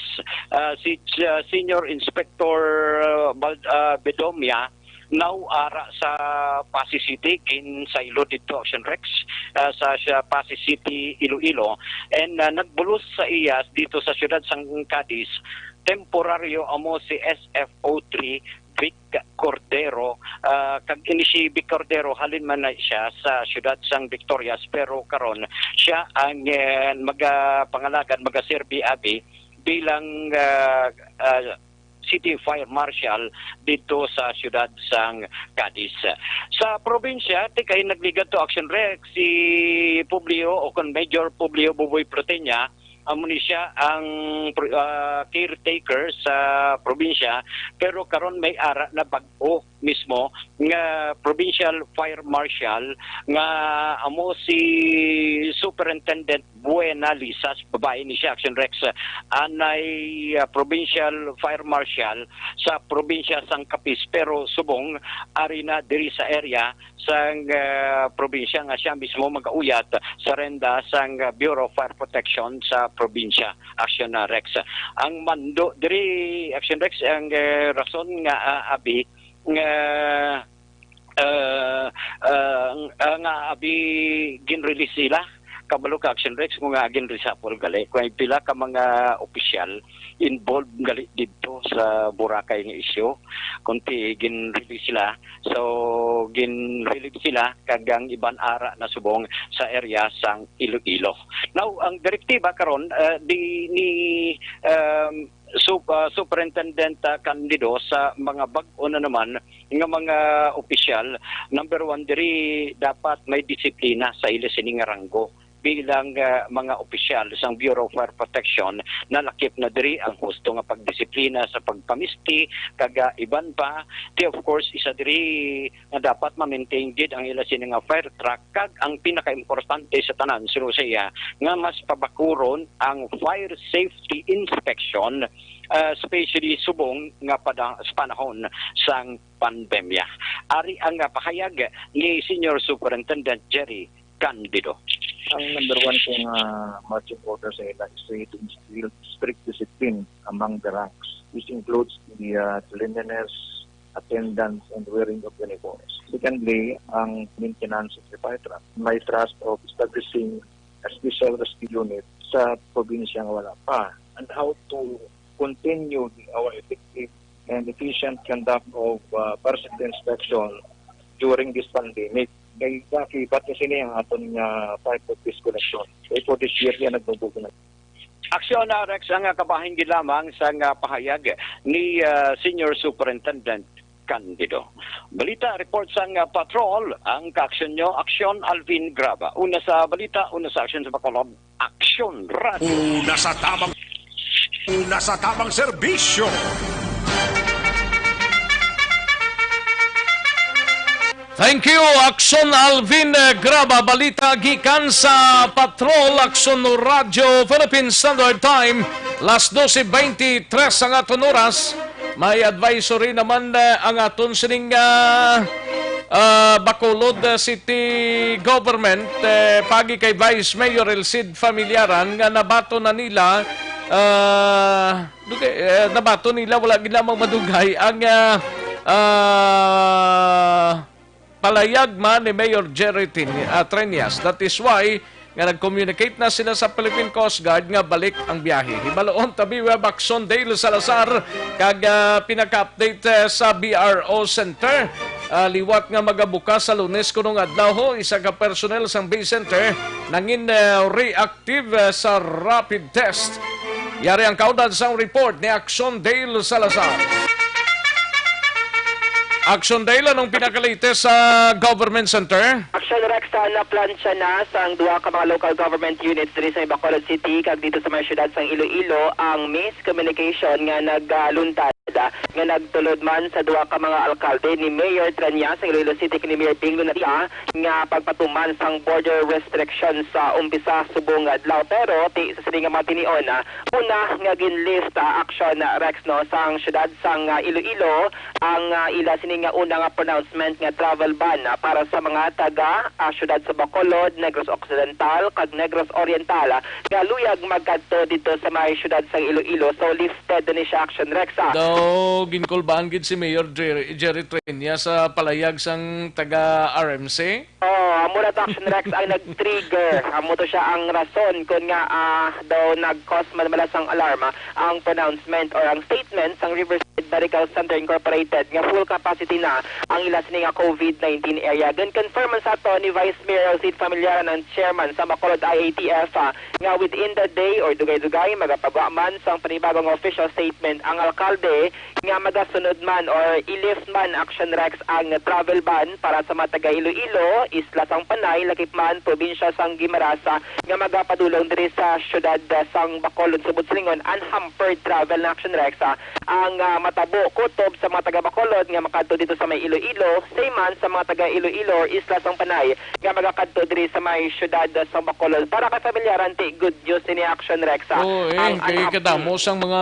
ah, si Ch-, ah, Senior Inspector, ah, Bal-, ah, Bedomia now ara sa Passi City, ginsaylo didto, Action Rex, ah, sa, sa Passi City, Iloilo. And, ah, nagbulos sa iya dito sa siyudad sang Cadiz, temporaryo amo si S F O three Vic Cordero, ah, kag ini si Vic Cordero halin man na siya sa siyudad sang Victorias, pero karon siya ang, eh, magapangalagad, magaserbi abi bilang, ah, ah, City Fire Marshal dito sa siyudad sang Cadiz. Sa probinsya, ti kay nagligad to, Action Rex, si Publio o kon Major Publio Buboy Proteña, amo ni siya ang pr-, ah, caretaker sa probinsya, pero karon may ara na bag-o mismo nga Provincial Fire Marshal nga amo si Superintendent Buena Lisas, babae ni siya, Action Rex, anay, ah, Provincial Fire Marshal sa probinsya sang Capiz, pero subong ari na diri sa area sang, ah, probinsya nga siya mismo magauyat sa renda sang, ah, Bureau of Fire Protection sa probinsya, Action, ah, Rex. Ang mando diri, Action Rex, ang, eh, rason nga, ah, abi nga, ah, ah, nga abi gin-release sila. Kabalo ka, Action Rex, kung nga gin-reshuffle gali. Kung may pila ka mga opisyal involved gali dito sa Boracay nga isyu. Kunti gin-release sila. So, gin-relieve sila kag ang iban ara na subong sa area sang Iloilo. Now, ang direktiba karon, ah, di ni, um, Sup-, ah, Superintendent, ah, Candido, sa mga bag-o na naman nga mga opisyal, number one, diri dapat may disiplina sa ila sini nga ranggo bilang, ah, mga opisyal sang Bureau of Fire Protection. Nalakip na diri ang husto nga pagdisiplina sa pagpamisti kag, ah, iban pa. Ti, of course, isa diri nga dapat ma-maintain gid ang ila sini nga fire truck, kag ang pinakaimportante sa tanan, suno sa iya, nga mas pabakuron ang fire safety inspection, ah, especially subong nga pada-, sa panahon sang pandemya. Ari ang, ah, pahayag ni Senior Superintendent Jerry Candido. Ang number one kong, ah, marching order sa ila is to instill strict discipline among the ranks. This includes the, ah, cleanliness, attendance, and wearing of uniforms. Secondly, ang maintenance of the fire truck. May thrust of establishing a special rescue unit sa probinsya nga wala pa. And how to continue the, our effective and efficient conduct of, uh, fire safety inspection during this pandemic. Kay kakibat ni sini ang aton nga fire truck disconnection. Kay for this year, yan nagbubugo na. Aksyon, ah, Rex, ang, ah, kabahin gid lamang sang, ah, pahayag ni, ah, Senior Superintendent Candido. Balita, report sang, ah, patrol, ang kaaksyon nyo, Aksyon Alvin Graba. Una sa balita, una sa aksyon sa Bacolod, Aksyon Radio. Una sa tabang, una sa tabang serbisyo. Thank you, Aksyon Alvin, eh, Graba. Balita gikan sa Patrol, Aksyon Radyo Philippine Standard Time. Las doce veintitrés ang aton oras. May advisory naman, eh, ang aton sining, ah, ah, Bacolod, eh, City Government, eh, pagi kay Vice Mayor Elcid Familiaran nga nabaton na nila, ah, dugay, eh, nabaton nila, wala gid lamang madugay ang, ah, ah, palayag man ni Mayor Jerry Tin-, ah, Treñas. That is why nga nag-communicate na sila sa Philippine Coast Guard nga balik ang biyahe. Hibaluon ta, Web Action Dale Salazar, kag, ah, pinaka-update, eh, sa B R O Center. Ah, liwat nga magabukas sa Lunes kunong adlaw, ho, isa ka personnel sang Base Center nangin, eh, reactive, eh, sa rapid test. Yari ang kaundan sang report ni Action Dale Salazar. Action Dale, anong pinakalatest sa Government Center? Action Rex, ah, naplansya na sang duha ka mga local government units diri sa Bacolod City kag dito sa may siyudad sang Iloilo ang miscommunication nga nagluntad, ah, nga nagtulod man sa duha ka mga alkalde ni Mayor Treñas sang Iloilo City kag ni Mayor Bing Lunatian nga pagpatuman sang border restrictions sa umpisa subong nga adlaw. Pero ti sa sini nga mga tinion, ah, una nga gin-lift, ah, action, ah, Rex, no, sang siyudad sang, ah, Iloilo ang, ah, ila sini nga una nga pronouncement nga travel ban, ah, para sa mga taga, ah, siyudad sa Bacolod, Negros Occidental, kag Negros Oriental, ah, nga luyag magkadto dito sa may siyudad sang Iloilo. So, lifted na ni siya, Action Rex, ah. Daw ginkulbaan gid si Mayor Jerry, Jerry Treñas sa palayag sang taga R M C. Oh, amo na to, Action Rex, ang nag-trigger. Amo to siya ang rason kun nga, ah, daw nag-cause man bala sang alarm, ah, ang pronouncement or ang statement sang Riverside Medical Center Incorporated nga full capacity na ang ila sini nga COVID nineteen area. Gin-confirm man sa ato ni Vice Mayor Elcid Familiaran, ang chairman sa Bacolod I A T F, ah, nga within the day or dugay-dugay magapagwa man sang panibagong official statement ang alkalde nga magasunod man or i-lift man, Action Rex, ang travel ban para sa mga taga Iloilo, Isla sang Panay, lakip man probinsya sang Guimaras, ah, nga magapadulong diri sa siyudad, ah, sang Bacolod, subot silingon, unhampered travel na, Action Rex, ah, ang, ah, matabo kutob sa mga taga Bacolod nga makadto dito sa may Iloilo, same man sa mga taga Iloilo or Isla sang Panay nga magakadto diri sa may siyudad sa Bacolod. Para kay familiaran, ti, good news ini, Action Rex, ah. Oo, eh, ang kay unhampered. Kadamo sang mga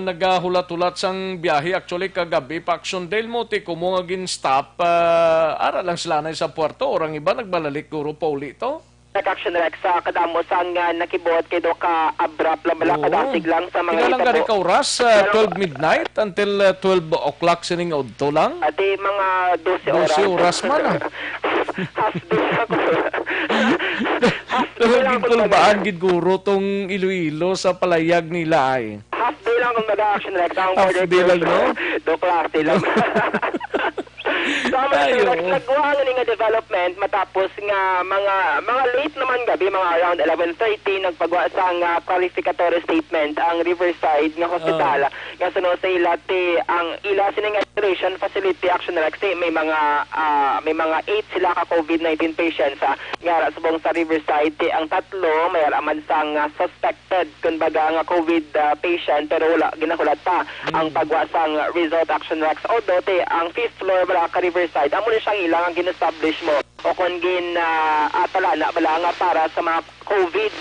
nagahulat-hulat sang biyahe, actually, kagabi pa, Action Dale, mo ti kumo nga gin-stop, ah, ara lang sila na sa puerto, or ang iba nagbalalik guro pauli to. Nag-Action Rex, ah, kadamo sang, ah, nakibuot kay daw ka-abrupt lang bala, oo, kadasig lang sa mga, tingala nga hitabo. Ka oras, ah, pero twelve midnight until, ah, twelve o'clock sining udto lang. Ati mga dose oras. Dose oras man, ah. Half day lang ko. Half day lang ko. Pero lang ko ginkulbaan gid guro tong Iloilo sa palayag nila ay. Half day lang kung mag-Action Rex ang border closure. Half day lang, no? Do klase lang. So, mga Ay, Rex, oo. Nagwa ang ini nga development matapos nga mga mga late naman gabi, mga around eleven thirty, nagpagwa sang, ah, clarificatory statement ang Riverside nga hospital. Ah. Nga suno sa ila, ti ang ila sining isolation facility, Action Rex, ti may mga, ah, may mga eight sila ka COVID nineteen patients, ah, nga ara subong sa Riverside, ti ang tatlo may ara man sang, ah, suspect suspected, kumbaga, nga COVID, ah, patient, pero wala ginahulat pa ang Mm. pagwa sang result, Action Rex. Although, ti ang fifth floor bala ka Riverside, amo ni siyang ilang ang gin-establish mo o kon gin, ah, ah, talana bala nga para sa mga COVID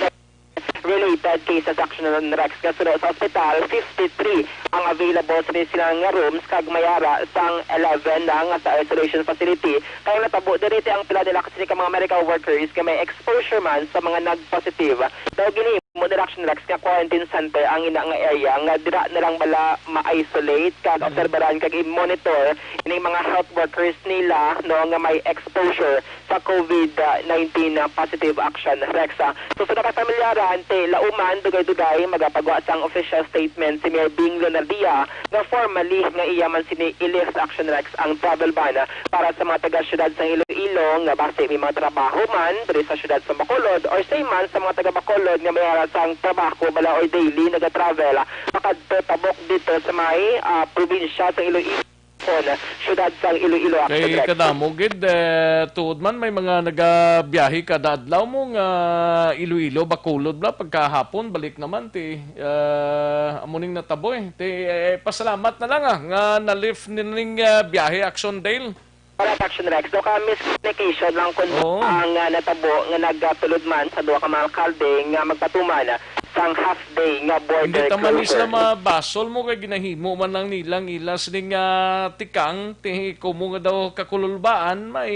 related cases, Action Rex, nga suno sa ospital, fifty-three ang available sa sila nga rooms, kag may ara sang eleven lang nga sa isolation facility. Kay natabo diri ti ang pila nila kasi ka mga medical workers nga may exposure man sa mga nag-positive. Daw gini mo nila, Action Rex, nga quarantine center ang ina nga area nga dira na lang bala ma-isolate kag Mm. obserbaran kag i-monitor ining mga health workers nila, no, nga may exposure sa COVID nineteen na positive, Action Rex. Ah, so, sa nakapamilyaran, ti lauman, dugay-dugay, magapagwa sang official statement si Mayor Bing Leonardia nga formally nga iya man sini i-lift, Action Rex, ang travel ban para sa mga taga-siyudad sang Iloilo nga basi may mga trabaho man diri sa siyudad sa Bacolod or same man sa mga taga-Bacolod nga may ara sang trabaho bala or daily nagatravel pakadto tabok dito sa may, ah, probinsya sa Iloilo, kon siyudad sang Iloilo, Action Kay Rex. Kadamo gid, eh, tuod man may mga nagabiyahe kada adlaw mo nga Iloilo, Bacolod bala, pagkahapon balik naman ti, ah, amo ning natabo, eh. Ti, eh, pasalamat na lang, ah, nga na-lift ni ning, ah, biyahe, Action Dale. Correct, Action Rex. So, ka miscommunication lang kun Oo. ang, ah, natabo nga nagkatulod man sa duha ka mga alkalde nga magpatuman sang half day nga border Hindi ta man closure. Sila mabasol mo kay ginahimo man lang nilang ila sining, ah, tikang, ti kumo nga daw kakululbaan, may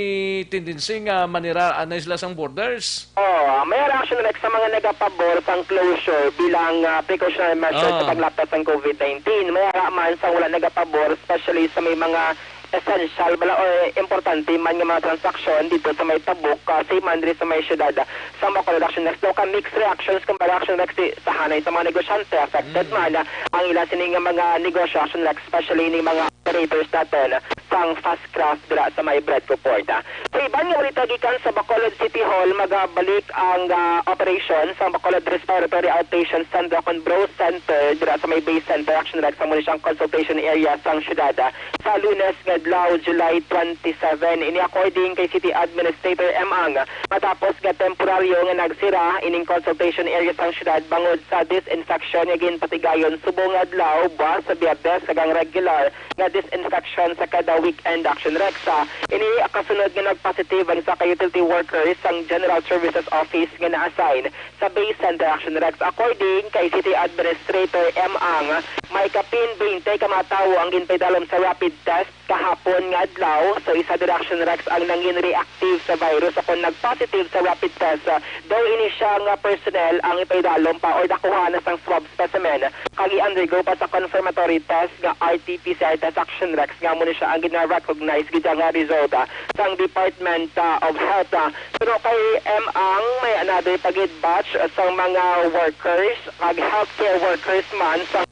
tendency nga maniraan na sila sang borders. Oh, may reaction, Rex, sa mga nagapabor sang closure bilang, ah, precautionary measure sa Ah. paglapas sang COVID nineteen. May ara man sang wala nagapabor, especially sa may mga essential bala or importante man nga mga transaksyon dito sa may tabok, ah, same man diri sa may siyudad, ah, sa Bacolod, Action Rex. Daw ka mixed reactions, kumbaga, Action Rex, ti sa hanay sa mga negosyante affected Mm. man, ah, ang ila sini nga mga negosyo, Action Rex, especially ni mga operators naton sang Fast Craft dira sa may Bradco Port, ah. Sa iban nga balita gikan sa Bacolod City Hall, magabalik ang, ah, operation sa Bacolod Respiratory Outpatient Center kon BROWS Center dira sa may Base Center, Action Rex, sa munisipal consultation area sang siyudad, ah, sa Lunes nga adlaw, July twenty-seven. Ini according kay City Administrator M. Ang, matapos nga temporaryo nga nagsira ining consultation area sang siyudad bangod sa disinfection nga ginpatigayon subong nga adlaw, buwas sa Biyernes, kag ang regular nga disinfection sa kada weekend, Action Rex. Ah, ini kasunod nga nagpositive ang isa ka utility worker sang General Services Office nga na-assign sa Base Center, Action Rex. According kay City Administrator M. Ang, may kapin twenty ka mga tawo ang ginpaidalom sa rapid test kahapon nga adlaw. So, isa dira, Action Rex, ang nangin reactive sa virus o kon nag-positive sa rapid test. Ah, daw ini siya nga personnel ang ipaidalom pa or dakuha na sang swab specimen kag i-undergo pa sa confirmatory test nga R T P C R test, Action Rex, nga amo ni siya ang gina-recognize gid nga resulta sang Department, ah, of Health. Ah, pero kay M. Ang, may another pa gid batch, ah, sang mga workers kag healthcare workers man sa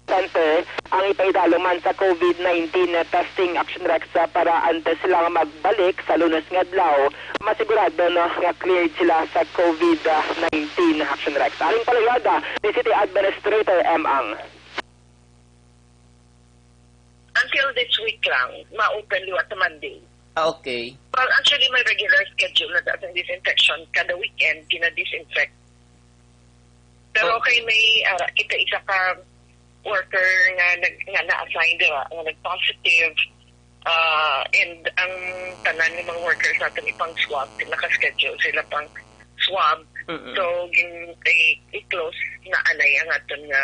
center ang ipaidalom man sa COVID nineteen testing, Action Rex, ah, para antes sila nga magbalik sa Lunes nga adlaw, masigurado, no, nga cleared sila sa COVID nineteen, Action Rex. Aling palayaga ni City Administrator M. Ang. Until this week lang, ma-open liwat sa Monday. Ah, okay. Well, actually, may regular schedule na dapat ang disinfection. Kada weekend, gina-disinfect. Pero Oh. kay may, ah, kita isa ka worker nga nag-, nga na-assign, di ba? Nga nag-positive. Ah, and ang tanan ng mga workers natin ipang-swab, naka-schedule sila pang swab. Mm-mm. So, gin-, i-, i-close na anay ang aton nga,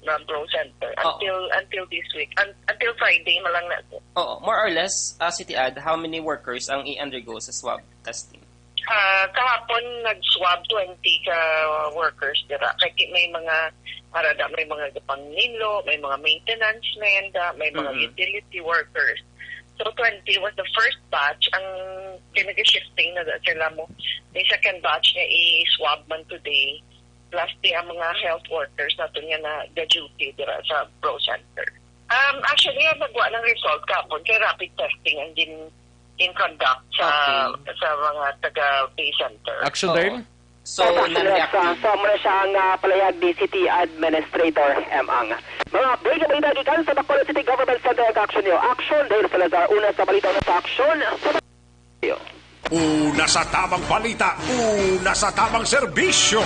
nga BROWS Center Oo. until, until this week. Un-, until Friday na lang natin. Oo, more or less, ah, City Ad, how many workers ang i-undergo sa swab testing? Ah, kahapon nag-swab twenty ka workers dira. Kay ki-, may mga, para da, may mga gapangninlo, may mga maintenance men, da, may mga Mm-mm. utility workers. So, twenty was the first batch. Ang pinag-shifting na da sila mo. May second batch nga i-swab man today. Plus, di ang mga health workers natin nga na-duty dira sa BROWS Center. Um, actually, ang nagwa ng result kahapon kay rapid testing ang gin, gin conduct sa, Okay. sa mga taga Bay Center. Action Oo. Dale? So, Sa nang Rex, ah, sa muna siya ang, ah, palayag ni City Administrator M. Ang mga update nga balita gikan sa Bacolod City Government Center ang Action Neo. Action Dale Salazar, una sa balita, una sa aksyon. Sa Una sa tamang balita, una sa tamang serbisyo.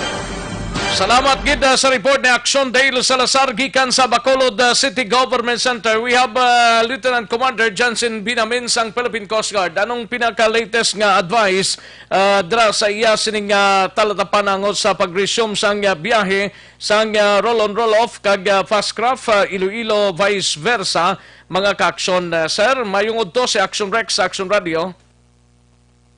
Salamat gid, ah, sa report ni Action Dale Salazar gikan sa Bacolod, ah, City Government Center. We have, ah, Lieutenant Commander Johnson Binamin sang Philippine Coast Guard. Anong pinaka-latest nga advice, ah, dira sa iya sining, ah, talatapan angot sa pag-resume sang, ah, biyahe sang, ah, roll-on roll-off kag, ah, fast craft, ah, Iloilo, vice versa, mga ka-aksyon, ah, sir? Mayong udto si Action Rex sa Action Radio.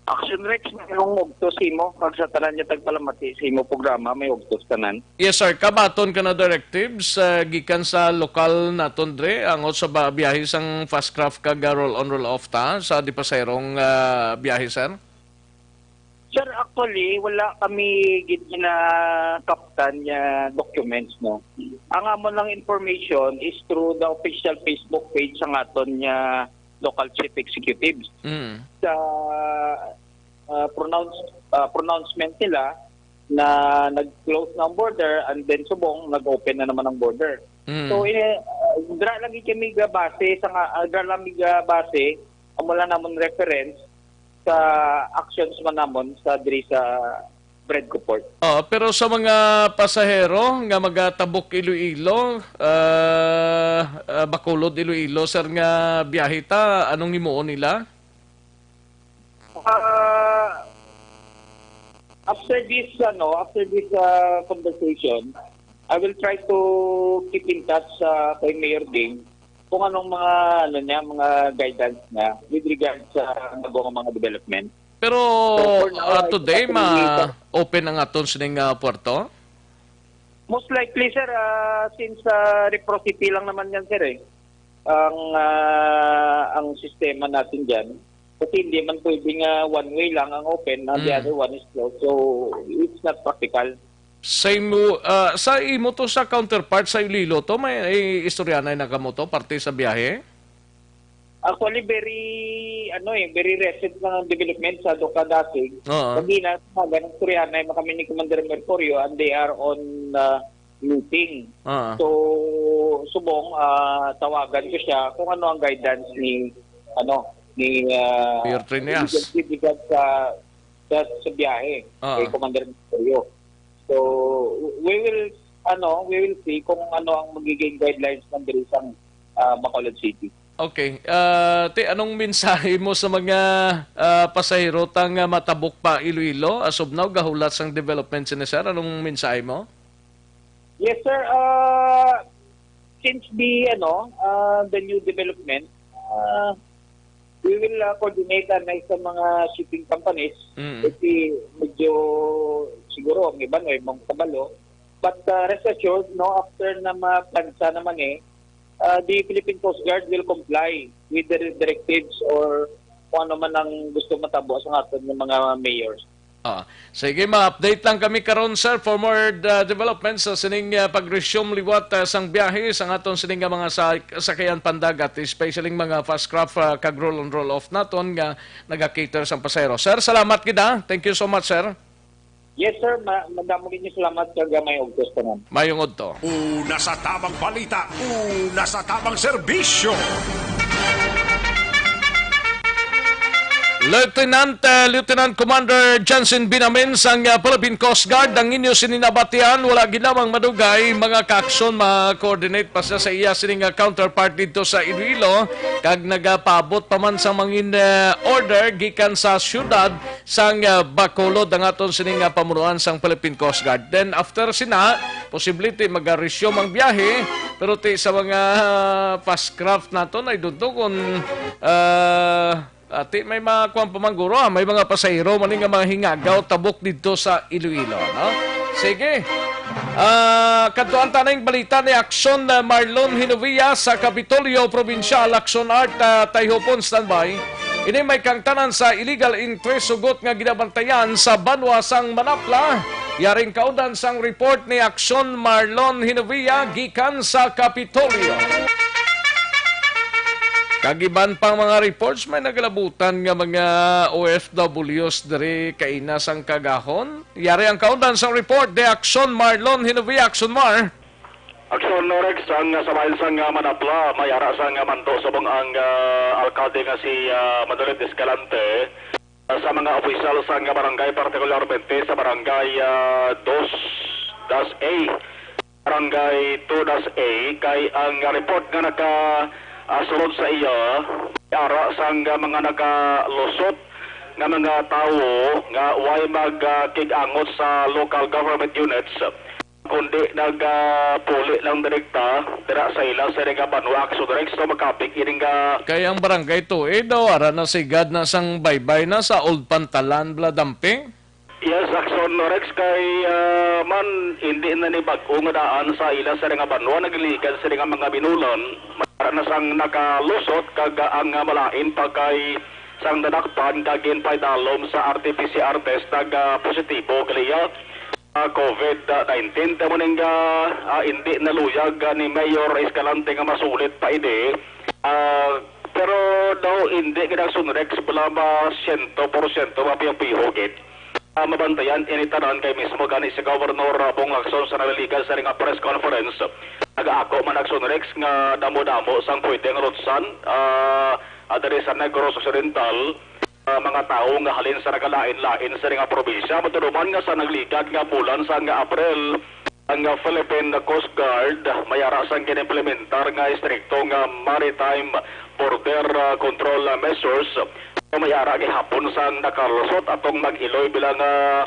Action Rex, mayong ugto sa imo, kag sa tanan nga tagpalamati sa imo programa, may ugto sa tanan. Yes, sir. Kabaton ka na directives, ah, gikan sa lokal naton, Dre, angot sa ba-, biyahe sang fast craft kag, ah, roll-on, roll-off ta sa di pasaherong, ah, biyahe, sir? Sir, actually, wala kami gid ginakaptan nga documents, no? Ang amon lang information is through the official Facebook page sang aton nga local chief executives. Mm. Sa, ah, pronounce-, ah, pronouncement nila na nag-close na ang border and then subong nag-open na naman ang border. Mm. So, ini, ah, dira lagi kami gabase sa nga, ah, dira lang mi gabase, amo lang namon reference sa actions man namon sa diri sa Bread Port. Oh, pero sa mga pasahero nga magatabok Iloilo, ah, ah, Bacolod, Iloilo, sir, nga biyahe ta, anong himuon nila? Ah, after this, ano, after this, ah, conversation, I will try to keep in touch, ah, kay Mayor Ding kung anong mga, ano niya, mga guidance niya with regards sa nagawang mga development. Pero, So, for now, ah, I today, think ma-open ang aton sining, ah, puerto? Most likely, sir, ah, since, ah, reciprocity lang naman yan, sir, eh, ang, ah, ang sistema natin dyan. Kasi hindi man pwedeng, ah, one way lang ang open, and the Hmm. other one is closed. So, it's not practical. Sa imo, ah, sa imo to, sa counterpart sa Iloilo to, may, eh, istoryanay na kamo to, parte sa biyahe? Actually, very, ano eh, very recent na development sa Dokadasig. Oo. Kanina, sa mga ganang istoryanay na kami ni Commander Mercurio, and they are on, ah, meeting. Oo. So, subong, ah, tawagan ko siya kung ano ang guidance ni, ano, ni, ah, Mayor Trineas. Agency, because sa, sa, sa biyahe Oo. kay Commander Mercurio. So, we will, ano, we will see kung ano ang magiging guidelines ng diri sang, ah, Bacolod City. Okay. Ah, ti, anong mensahe mo sa mga, ah, pasahero ta nga matabok pa Iloilo? As of now, gahulat sang development sini, sir. Anong mensahe mo? Yes, sir. Ah, since the, ano, ah, the new development, ah, we will, ah, coordinate, ah, na sa mga shipping companies. Mm. Kasi medyo siguro ang iban ay mga kabalo. But, ah, rest assured, no, after na maplansa naman eh, ah, the Philippine Coast Guard will comply with the directives or kung ano man ang gusto matabo sa aton ng mga mayors. Ah, sige, ma-update lang kami karon, sir, for more, uh, developments sa sining, uh, pag-resume liwat, uh, sang biyahe sang aton sining nga mga sa-, sakayan pandagat, especially mga fast craft, uh, kag roll on roll off naton nga naga-cater sang pasahero. Sir, salamat gid, ha. Thank you so much, sir. Yes, sir. Ma-, madamo gid salamat kag may ugtos tanan. Mayong udto. Una sa tamang balita, una sa tamang serbisyo. Lieutenant, eh, Lieutenant Commander Johnson Binamin sang, eh, Philippine Coast Guard, ang inyo sini nabatian, wala gid lamang madugay, mga kaaksyon, ma-coordinate pa siya sa iya sining, eh, counterpart didto sa Iloilo, kag nagapaabot pa man sa mangin, eh, order gikan sa syudad sang, ah, Bacolod ang aton sining, ah, pamunuan sang Philippine Coast Guard. Then after sina, posible ti mag-resume ang biyahe, pero ti sa mga, ah, fast craft naton, I don't know kung, ah, ati may mga kuwan pa man guro, ah, may mga pasahero man nga mga hingagaw tabok didto sa Iloilo, no? Sige. Ah, kadtuan ta na yung balita ni Aksyon, ah, Marlon Hinovia sa Kapitolyo Probinsyal. Aksyon Art, ah, Tayhupon, standby. Ini may kaangtanan sa illegal entry sugot nga ginabantayan sa banwa sang Manapla. Yaring kaundan sang report ni Aksyon Marlon Hinovia gikan sa Kapitolyo. Kag iban pang mga reports, may nagalabutan nga mga O F Ws diri kaina sang Cagahon. Yari ang kaundan sang report de Action Marlon Hinovia. Action Mar. Action Rex, ang, ah, sa bahin sang, ah, Manapla, may ara sang, ah, mando subong ang, ah, alkalde nga si, ah, Manolete Escalante, ah, sa mga opisyal sang barangay, partikularmente sa barangay, ah, dos das A, barangay two das A, kay ang report nga naka, ah, sulod sa iya, may ara sang, ah, mga nakalusot nga mga tawo nga way mag, ah, kig-angot sa local government units, kundi nagapuli lang direkta dira sa ila sa ila nga banwa. Action Rex, to makapig ining, ah, Kay ang barangay two A daw, ara na sigad na sang baybay na sa Old Pantalan, Bladamping. Yes, Action Rex, kay, ah, man, hindi na ni bag-o nga daan sa ila sa nga banwa, nagligad sa nga mga binulan, ara na sang nakalusot, kag, ah, ang, ah, malain pa kay sang nadakpan kag ginpaidalom sa R T P C R test nag, ah, positibo gali, ah, COVID nineteen. Tamo ning, ah, ah, hindi naluyag, ah, ni Mayor Escalante nga masulit pa ini. Ah, pero daw hindi gid ang Sunrex bala ma siyento porsyento mapiho-piho gid. Ah, mabantayan ini tanan kay mismo gani si Governor, ah, Bong Lacson sa naliligan sa nga press conference, nagaako man ang Sunrex nga damo-damo sang pwede nga lutsan, ah, ah, diri sa Negros Occidental, ah, mga tawo nga halin sa nagalain-lain sa nga probinsya. Matuod man nga sa nagligad nga bulan sa nga April, ang, ah, Philippine Coast Guard may ara sang ginimplementar nga estrikto nga maritime border, ah, control, ah, measures. May ara gihapon sang nakalusot atong mag-iloy bilang, ah,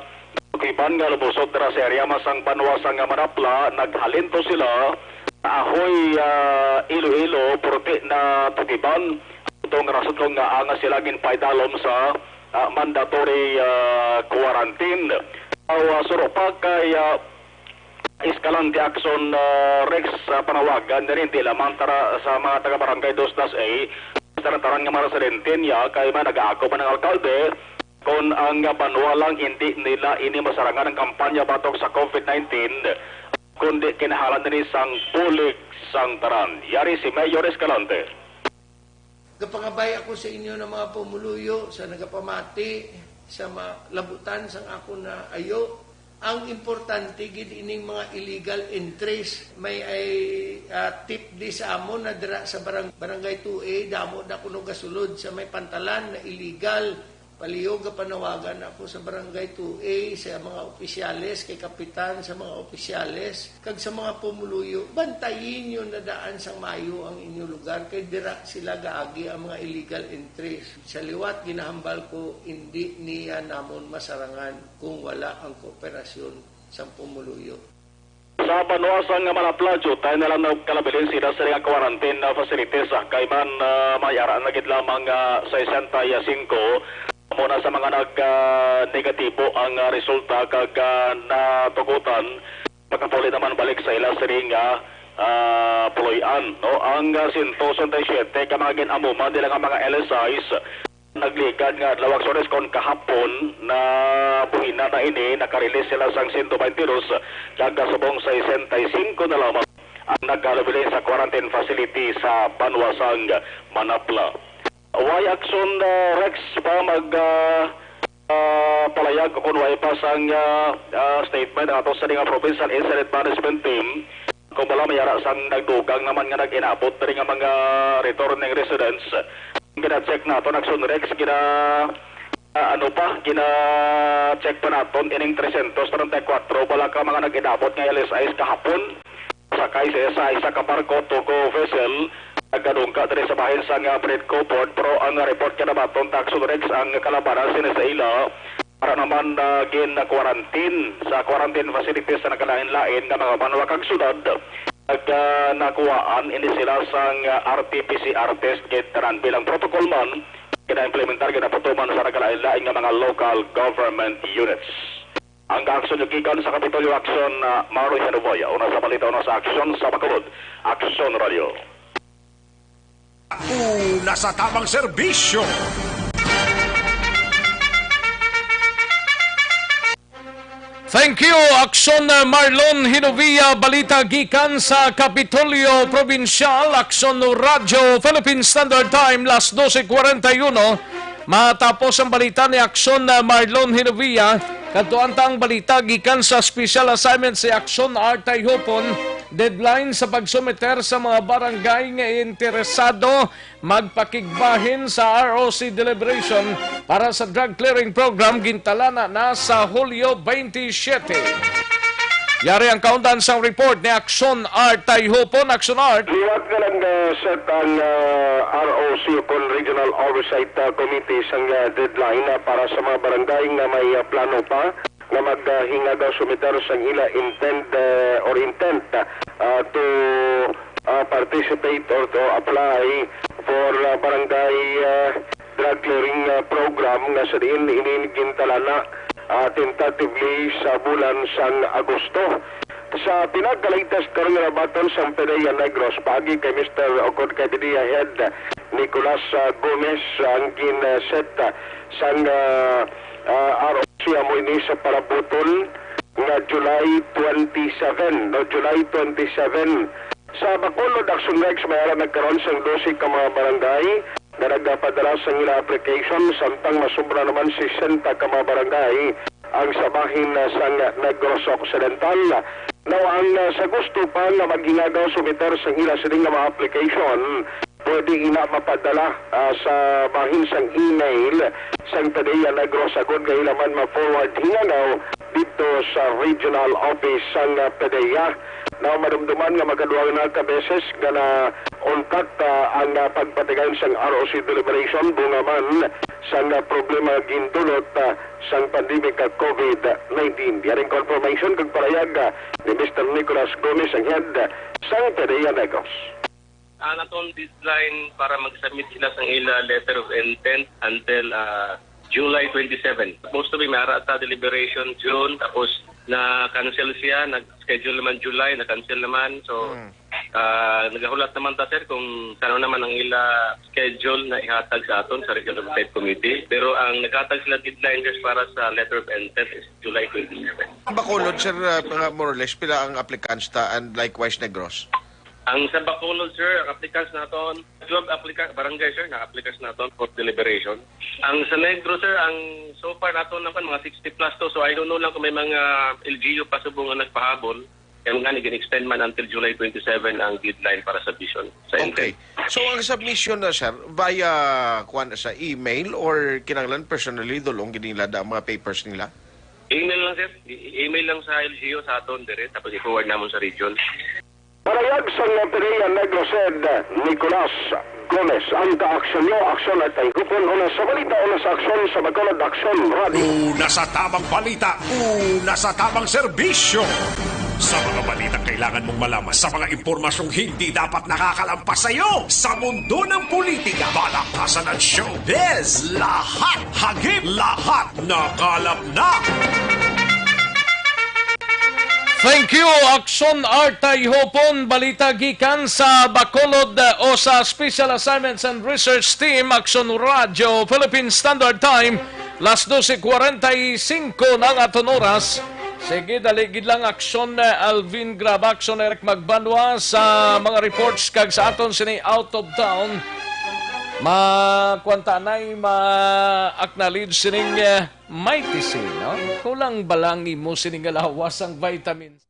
tugiban nga lumusot dira sa area masang banwa sang Manapla. Naghalin to sila sa Ahoy, ah, Iloilo, purti na tugiban. Ito nga rason kung nga anga sila ginpaidalom sa, ah, mandatory, ah, quarantine. Aw, ah, suro pa kay, ah, Escalante Action, ah, Rex, sa panawagan na rin, di lamang tara sa mga taga-barangay Dos Das A, sa tanan nga mga residente niya, kay man nag-aako man ang alkalde, kung ang banwa lang hindi nila ini masarangan ang kampanya batok sa COVID nineteen, kundi kinahanglan nila sang bulig sang tanan. Yari si Mayor Escalante. Gapangabay ako sa inyo nga mga pumuluyo, sa nagapamati, sa malabutan sang akon nga ayo. Ang importante gid ining mga illegal entries. May ay, ah, tip di sa amon na dira sa barang-, Barangay two A, damo na kuno gasulod sa may pantalan na illegal. Palihog nga panawagan ako sa Barangay two A, sa mga opisyales, kay kapitan, sa mga opisyales, kag sa mga pumuluyo, bantayi ninyo na daan sang maayo ang inyo lugar, kay dira sila gaagi ang mga illegal entries. Sa liwat, ginahambal ko, indi niya namon masarangan kung wala ang kooperasyon sang pumuluyo. Sa banwa sang Manapla, diutay na lang nagkalabilin sila sa nga quarantine, ah, facilities, ah, kay man, ah, may ara na gid lamang, ah, sesenta y cinco amo na sa mga nag, ah, negatibo ang, ah, resulta kag, ah, natugutan, pagkapuli naman balik sa ila sini nga, ah, puloy-an, no? Ang, ah, siyento sesenta y siyete ka mga gin-amuman nila nga mga L S Is, nagligad nga adlaw, Action Rex, kon kahapon na buhina na ini, nakarelease sila sang siyento baynte dos kag subong sesenta y cinco na lamang ang nagkalabilin sa quarantine facility sa banwa sang Manapla. Way, Action, ah, Rex, pa mag, ah, ah, palayag kon way pa sang, ah, ah, statement ato sa nga Provincial Incident Management Team. Kung bala may ara sang nagdugang naman nga nag-inabot diri nga mga returning residents, gina-check naton, Action Rex, gina, ah, ano pa, gina-check pa naton ining trescientos treinta y cuatro bala ka mga nag-inabot nga L S Is kahapon. Sakay sa isa, isa ka barko, tugo vessel, nagadungka diri sa bahin sang, ah, Predco port, pero ang report nga nabaton, Action Rex, ang kalabanan sini sa ila, para naman, ah, gin-quarantine sa quarantine facilities sa nagkalain-lain nga mga banwa kag syudad. Nag, ah, nakuhaan ini sila sang, ah, R T P C R test kit tanan bilang protocol man, gina-implementar, ginapatuman sa nagkalain-lain nga mga local government units. Ang action gikan sa Kapitolyo Action, ah, Mario Henoboya, una sa balita, una sa aksyon sa Bacolod. Action Radio. Una sa tamang serbisyo. Thank you, Aksyon, uh, Marlon Hinovia. Balita gikan sa Kapitolyo Probinsyal, Aksyon Radyo, Philippine Standard Time, las doce cuarenta y uno. Matapos ang balita ni Aksyon, uh, Marlon Hinovia, kadtuan ta ang balita gikan sa special assignment si Aksyon Artay Hopon. Deadline sa pagsumiter sa mga barangay nga interesado magpakigbahin sa R O C deliberation para sa drug clearing program gintalana na sa Hulyo twenty-seven. Yari ang kaundan sang report ni Aksyon Art Tayhupon. Aksyon Art. Liwat nga nag-set ang, ah, R O C o kon Regional Oversight, ah, Committee sang, ah, deadline, ah, para sa mga barangay nga may, ah, plano pa nga maghingagaw sumiter sang ila intent, eh, or intent, ah, to, ah, participate or to apply for, ah, barangay, ah, drug clearing, ah, program nga sa diin ini gintalana, ah, tentatively sa bulan sang Agosto. Sa pinaka-latest karon nga nabaton sang PDEA Negros, paagi kay Mister Okod kay PDEA Head Nicolas, ah, Gomez ang gin-set, ah, sang, ah, ah, R O C amo ini sa parabuton nga July twenty-seven, no, July twenty-seven. Sa Bacolod, Action Rex, may ara nagkaroon sang dose ka mga barangay nga nagapadala sang ila application, samtang masubra naman sesenta ka mga barangay ang sa bahin na sang Negros Occidental. Now, ang, ah, sa gusto pa nga maghingagaw sumiter sang ila sini nga mga application, pwede ina mapadala, ah, sa bahin sang email sang PDEA Negros agod nga ila man ma-forward hingagaw didto sa regional office sang, ah, PDEA. Now, madumduman nga makaduha na ka beses nga nauntat, ah, ang, ah, pagpatigayon sang R O C deliberation bunga man sang, ah, problema gindulot, ah, sang pandemic nga COVID nineteen. Yaring confirmation kag parayag, ah, ni Mister Nicolas Gomez, ang head sang PDEA Negros. Ang aton deadline para mag-submit sila sang ila letter of intent until, ah, July twenty-seven. Supposed to be, may ara ta deliberation June, tapos na-cancel siya, nag-schedule naman July, na-cancel naman. So, Mm. ah, nagahulat naman ta, sir, kung sano naman ang ila schedule na ihatag sa aton sa Regional Oversight Committee. Pero ang naghatag sila deadline, sir, para sa letter of intent is July twenty-seven. Bacolod, sir, ah, mga more or less, pila ang applicants ta and likewise Negros? Ang sa Bacolod, sir, ang applicants naton, twelve applica-, barangay, sir, na applicants naton for deliberation. Ang sa Negros, sir, ang so far naton naman mga sixty plus to. So I don't know lang kung may mga L G U pa subong nga nagpahabol. Kaya nga, gin-extend man until July twenty-seven ang deadline para submission sa Okay. intent. So ang submission na, sir, via, kuwan, sa email or kinahanglan personally, dulong gid nila da ang mga papers nila? Email lang, sir. I-, email lang sa L G U sa aton dire, tapos i-forward namon sa region. Parayag sang PDEA Negros Head Nicolas Gomez, ang kaaksyon nyo, aksyon at tayhupon, una sa balita, una sa aksyon, sa Bacolod Aksyon Radio. Una sa tamang balita, una sa tamang serbisyo. Sa mga balitang kailangan mong malaman, sa mga impormasyong hindi dapat nakakalampas sa iyo, sa mundo ng politika, palakasan at showbiz, lahat hagip, lahat nakalap na. Thank you, Aksyon Art Tayhopon. Balita gikan sa Bacolod, uh, o sa Special Assignments and Research Team, Aksyon Radyo, Philippine Standard Time, las doce cuarenta y cinco na ang aton oras. Sige, dali gid lang, Aksyon, uh, Alvin Graba, Aksyon Eric Magbanwa sa mga reports kag sa aton sini out of town. Ma-, kuwan ta anay, ma-acknowledge sining, uh, Mighty C, no? Kulang ba lang imo sini nga lawas ang vitamins?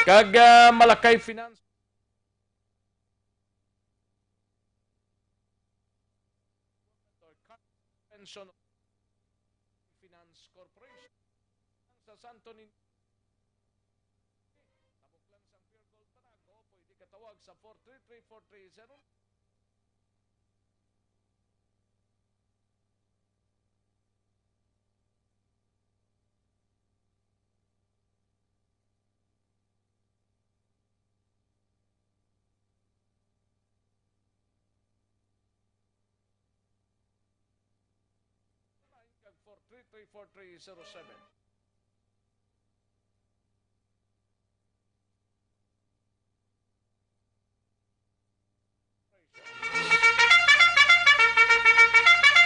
Kag, ah, Malakay Finance, Pension Finance Corporation sa Santo Niño. Tabok lang sang Pure Gold Panago, pwede ka tawag sa four three three four three zero. Kag four three three four three zero seven.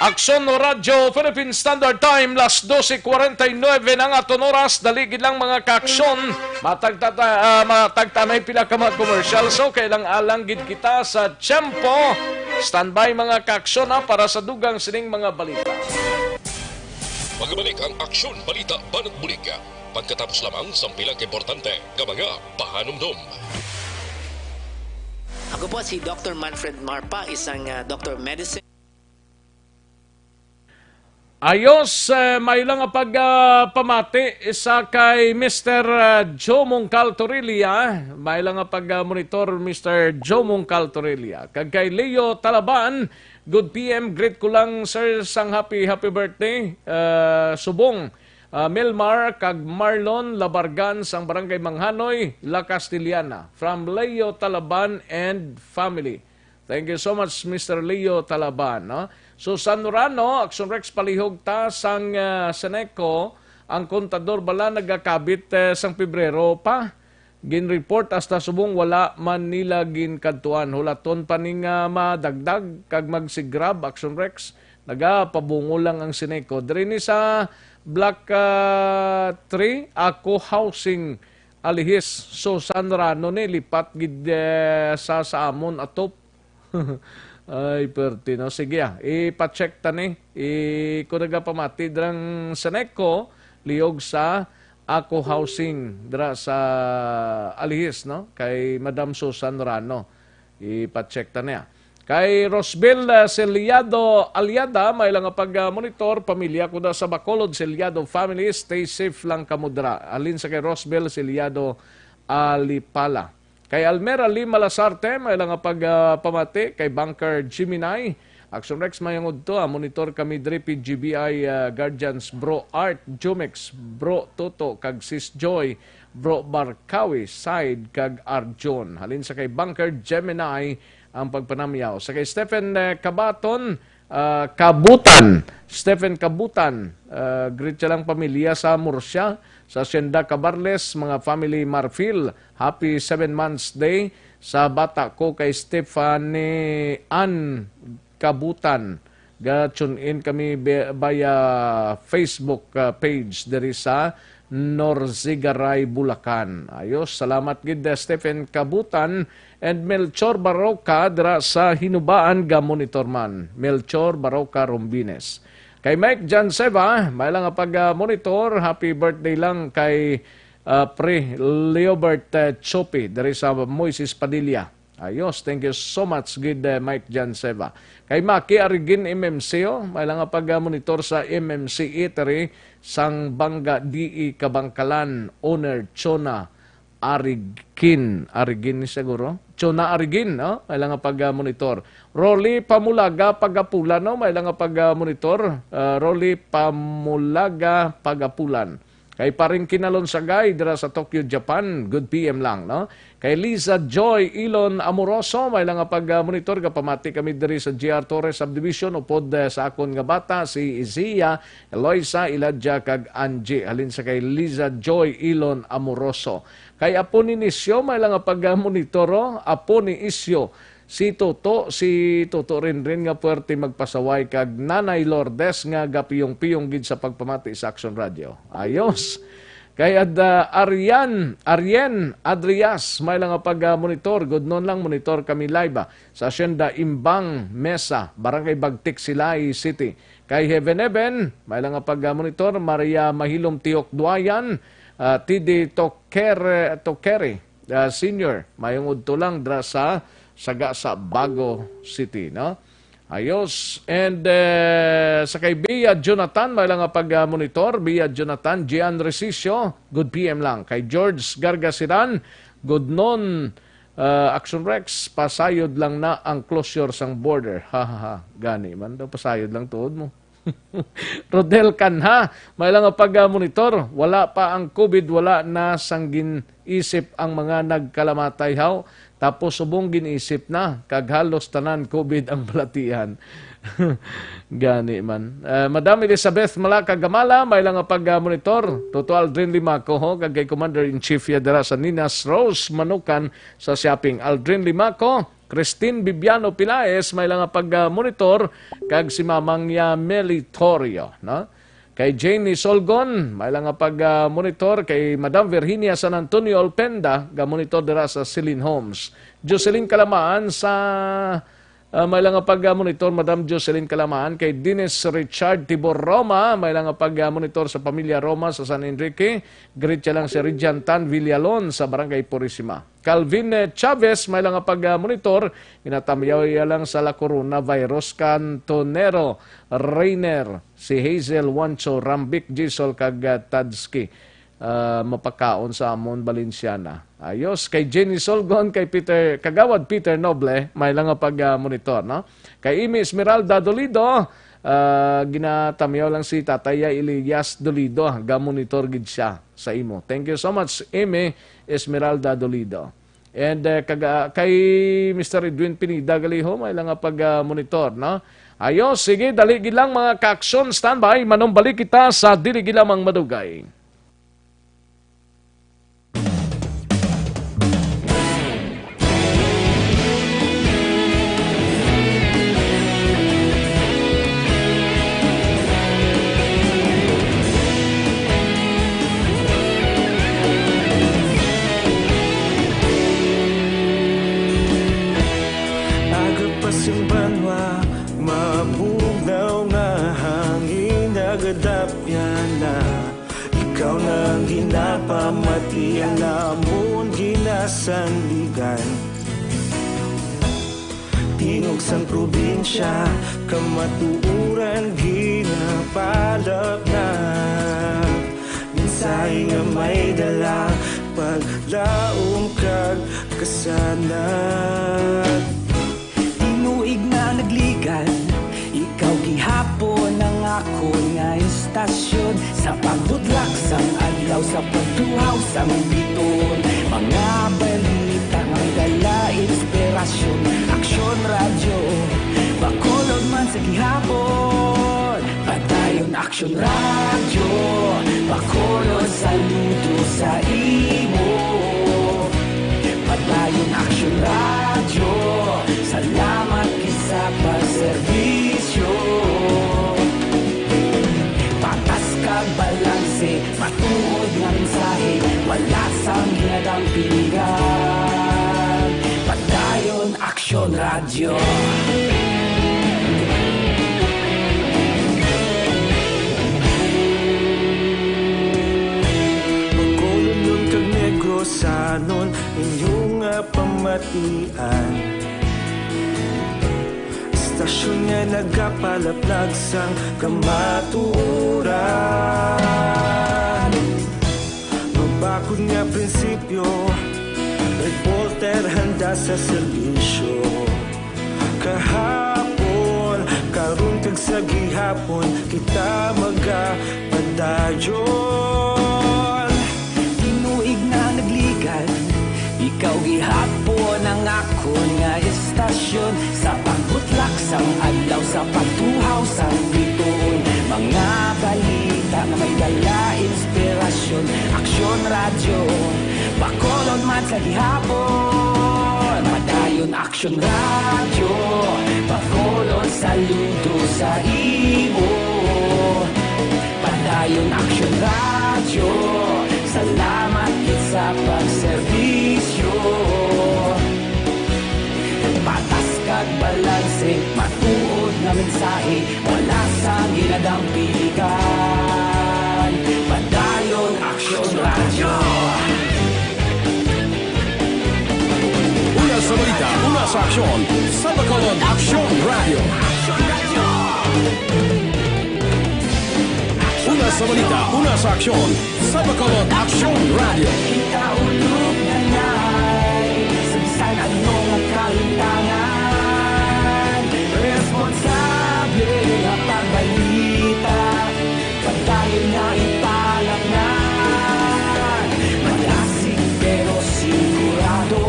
Aksyon Radyo Philippine Standard Time, las doce cuarenta y nueve na nga aton oras. Dali gid lang, mga kaaksyon. Matagtata-, ah, matagtanay pila ka mga commercial. So, kay lang alang gid kita sa tiyempo. Standby, mga kaaksyon, ha, para sa dugang sining mga balita. Magbalik ang Aksyon Balita Banat Bulig pagkatapos lamang sang pila ka importante nga mga pahanumdom. Ako po si Doctor Manfred Marpa, isang, ah, Doctor of Medicine. Ayos, eh, may lang nga pag, ah, pamati sa kay Mister, ah, Joe Mongcal Torilla. May lang nga pag, ah, monitor, Mister Joe Mongcal Torilla. Kag kay Leo Talaban, good P M, greet ko lang, sir, sang happy, happy birthday, ah, subong, ah, Melmar kag Marlon Labargan sang Barangay Manghanoy, La Castellana. From Leo Talaban and family. Thank you so much, Mister Leo Talaban, no? So, San Rano, Action Rex, palihog ta sang, ah, Seneco, ang kontador bala nagakabit, eh, sang Pebrero pa. Gin-report hasta subong wala man nila ginkadtuan. Hulaton pa ni nga madagdag kag magsigrab, Action Rex. Nagapabungol lang ang Seneco. Diri ni sa Block, ah, three, Ako Housing, Alihis. So, San Rano ni, lipat gid, eh, sa, sa amon atop. Ay, perti, no? Sige, ah. Ipa-check ta ni. I, kung nagapamati dirang Seneco, lihog sa Ako Housing, dira sa Alihis, no? Kay Madam Susan Rano. Ipa-check ta niya. Kay Rosbel, ah, Seliado Aliada, may lang nga pag, ah, monitor, pamilya ko da sa Bacolod, Seliado family, stay safe lang kamo dira. Alin sa kay Rosbel Seliado Alipala. Kay Almera Lima Lasarte, may lang nga pag, ah, pamati kay Banker Gemini. Action Rex, mayong udto, ah, monitor kami diri, P G B I, ah, Guardians, Bro Art, Jumix, Bro Toto, kag Sis Joy, Bro Barkawi, Side, kag Arjun. Halin sa kay Banker Gemini ang pagpanamyaw. Sa kay Stephen, eh, Kabaton, ah, Kabutan. Stephen Kabutan, ah, greet siya lang pamilya sa Murcia, sa Hacienda Cabarles, mga family Marfil. Happy seven months day sa bata ko kay Stephanie Ann Kabutan. Ga-tune in kami bi-, via Facebook, ah, page diri sa Norzigaray, Bulacan. Ayos, salamat gid, ah, Stephen Kabutan and Melchor Baroca dira sa Hinubaan, ga-monitor man. Melchor Baroca Rombines. Kay Mike Janseva, may lang nga pag, ah, monitor. Happy birthday lang kay, ah, Pre Leobert, ah, Chopi diri sa Moises Padilla. Ayos, thank you so much, gid, eh, Mike Janseva. Kay Maki Arigin, M M C, oh, may lang nga pag-monitor sa M M C Eatery, sang Bangga D E Kabangkalan, owner Chona Arigin. Arigin ni siguro? Chona Arigin, no? May lang nga pag-monitor. Rolly Pamulaga Pagapulan, no? May lang nga pag-monitor. Ah, Rolly Pamulaga Pagapulan. Kay Paring Kinalon Sagay dira sa Tokyo, Japan, good P M lang, no? Kay Liza Joy Ilon Amoroso, may lang nga pag-monitor, gapamati kami diri sa G R Torres Subdivision, upod, eh, sa akon nga bata, si Izia, Eloisa, Elijah, kag Angie. Halin sa kay Liza Joy Ilon Amoroso. Kay apo ni Nisyo, may lang nga pag-monitor, oh. Apo ni Isyo, Si Toto, si Toto Rinrin nga puwerte magpasaway, kag Nanay Lourdes nga gapiyong-piyong gid sa pagpamati sa Action Radio. Ayos. Kay ad-, ah, Arian, Arien Adrias, may lang nga pag, ah, monitor. Good noon lang, monitor kami live, ah, sa Hacienda Imbang Mesa, Barangay Bagtik, Silay City. Kay Heaven Heaven, may lang nga pag, ah, monitor. Maria Mahilom Tiok Duayan, ah, T D Tokere, Tokere, ah, Senior, mayong udto lang dra sa Sagasa, Bago City, no? Ayos. And, eh, sa kay Bia Jonathan, may lang nga pag, ah, monitor. Bia Jonathan, Gian Resicio, good P M lang. Kay George Gargasiran, good noon, ah, Action Rex, pasayod lang na ang closure sang border. Ha, ha, ha. Gani man daw, pasayod lang tuod mo. Rodel Canha, may lang nga pag, ah, monitor. Wala pa ang COVID, wala na sang gin-isip ang mga nagkalamatay, haw. Tapos subong gin-isip na, kag halos tanan COVID ang balatian. Gani man. Ah, Madam Elizabeth Malaka Gamala, may lang nga pag, ah, monitor. Toto Aldrin Limaco, ho, kag kay Commander-in-Chief ya dira sa Ninas Rose Manukan sa shopping. Aldrin Limaco, Christine Bibiano Pilaes, may lang nga pag, ah, monitor, kag si Mamang ya Melitorio, no? Kay Jane Isolgon, may lang nga pag, ah, monitor. Kay Madam Virginia San Antonio Olpenda, ga-monitor dira sa Celine Homes. Jocelyn Kalamaan sa, ah, may lang nga pag, ah, monitor, Madam Jocelyn Kalamaan. Kay Dennis Richard Tibor Roma, may lang nga pag, ah, monitor sa Pamilya Roma sa San Enrique. Greet siya lang si Regent Tan Villalon sa Barangay Purisima. Calvin, eh, Chavez, may lang nga pag, ah, monitor, ginatamyaw iya lang sa La Corona virus. Cantonero, Rainer, si Hazel Wancho, Rambik Gisol, kag, ah, Tadski, ah, mapakaon sa amon Valenciana. Ayos, kay Jenny Solgon, kay Peter, Kagawad Peter Noble, may lang nga pag, ah, monitor, no? Kay Amy Esmeralda Dolido, ah, ginatamyaw lang si Tatay Elias Dolido, ah, ga-monitor gid siya sa imo. Thank you so much, Amy Esmeralda Dolido. And, eh, kaga-, kay Mister Edwin Pineda Galiho, may lang nga pag, ah, monitor, no? Ayos, sige, dali gid lang, mga ka-aksyon, standby, manumbalik kita sa dili gid lamang madugay. Aga pa sing banwa, mabugnaw nga hangin, nagadapyan na. Ikaw na ang ginapamati, ang amon ginasandigan. Tingog sang probinsya, kamatuoran ginapalapnap. Mensahe nga may dala, paglaom kag kasanag. Tinuig na nagligad, ikaw gihapon ang akon nga istasyon. Sa pagbudlak sang adlaw, sa pagtuhaw sang bituon, mga balita nga may dala inspirasyon. Aksyon Radyo, Bacolod man sa gihapon. Padayon Aksyon Radyo, Bacolod, saludo sa imo. Padayon Aksyon Radyo, salamat gid sa pagserbisyo. Patas kag balanse, matuod nga mensahe, wala sang ginadampingan. Padayon Aksyon Radyo. Bacolod kag Negrosanon, inyo nga pamatian. Istasyon nga nagapalaplag sang kamatuoran. Mabakod nga prinsipyo, reporter handa sa serbisyo. Kahapon, karon kag sa gihapon, kita magapadayon. Tinuig na nagligad, ikaw gihapon ang akon nga istasyon. Sa pagbutlak sang adlaw, sa pagtuhaw sang bituon, mga balita nga may dala inspirasyon. Aksyon Radyo, Bacolod man sa gihapon. Padayon Aksyon Radyo, Bacolod, saludo sa imo. Padayon Aksyon Radyo, Wala sang ginadampigan. Padayon Aksyon Radyo. Una sa balita, una sa aksyon, sa Bacolod Aksyon Radyo. Una sa balita, una sa aksyon, sa Bacolod Aksyon Radyo. Kita ulog na ngay, sa bisan ano nga kalintangan, responsable nga pagbalita, padayon nga ipalapnan. Malasig pero sigurado,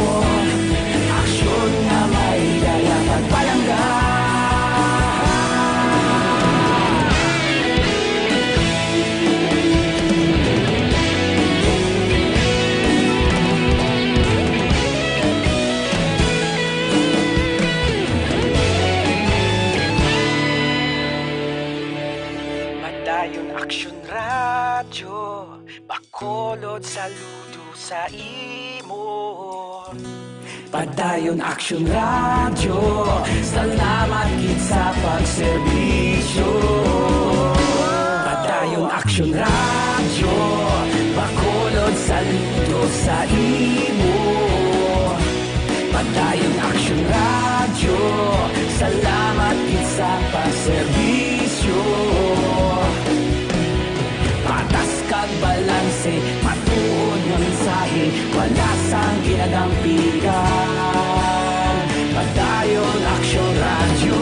aksyon nga may dala pagpalangga. Padayon Aksyon Radyo, Bacolod, saludo sa imo. Padayon Aksyon Radyo, salamat gid sa pagserbisyo. Padayon Aksyon Radyo, Bacolod, saludo sa imo. Padayon Aksyon Radyo, salamat gid sa pagserbisyo. Patas kag balanse, matuod nga mensahe, wala sang ginadampigan. Padayon Aksyon Radyo.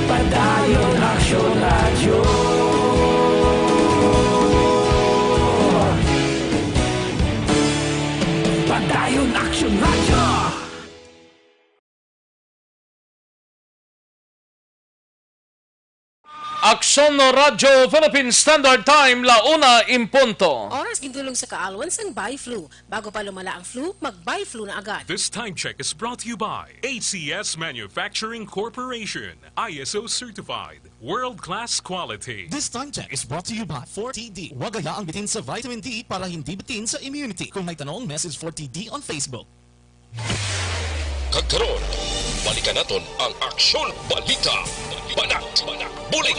Padayon Aksyon Radyo. Padayon Aksyon Radyo. Aksyon Radyo Philippine Standard Time, la una en punto. Oras gindulong sa kaalwan sang Biflu. Bago pa lumala ang flu, mag-Biflu na agad. This time check is brought to you by A C S Manufacturing Corporation, I S O certified, world-class quality. This time check is brought to you by four T D. Huwag hayaang bitin sa vitamin D para hindi bitin sa immunity. Kung may tanong, message four T D on Facebook. Kag karon, balikan naton ang Aksyon Balita, Banat, Bulig.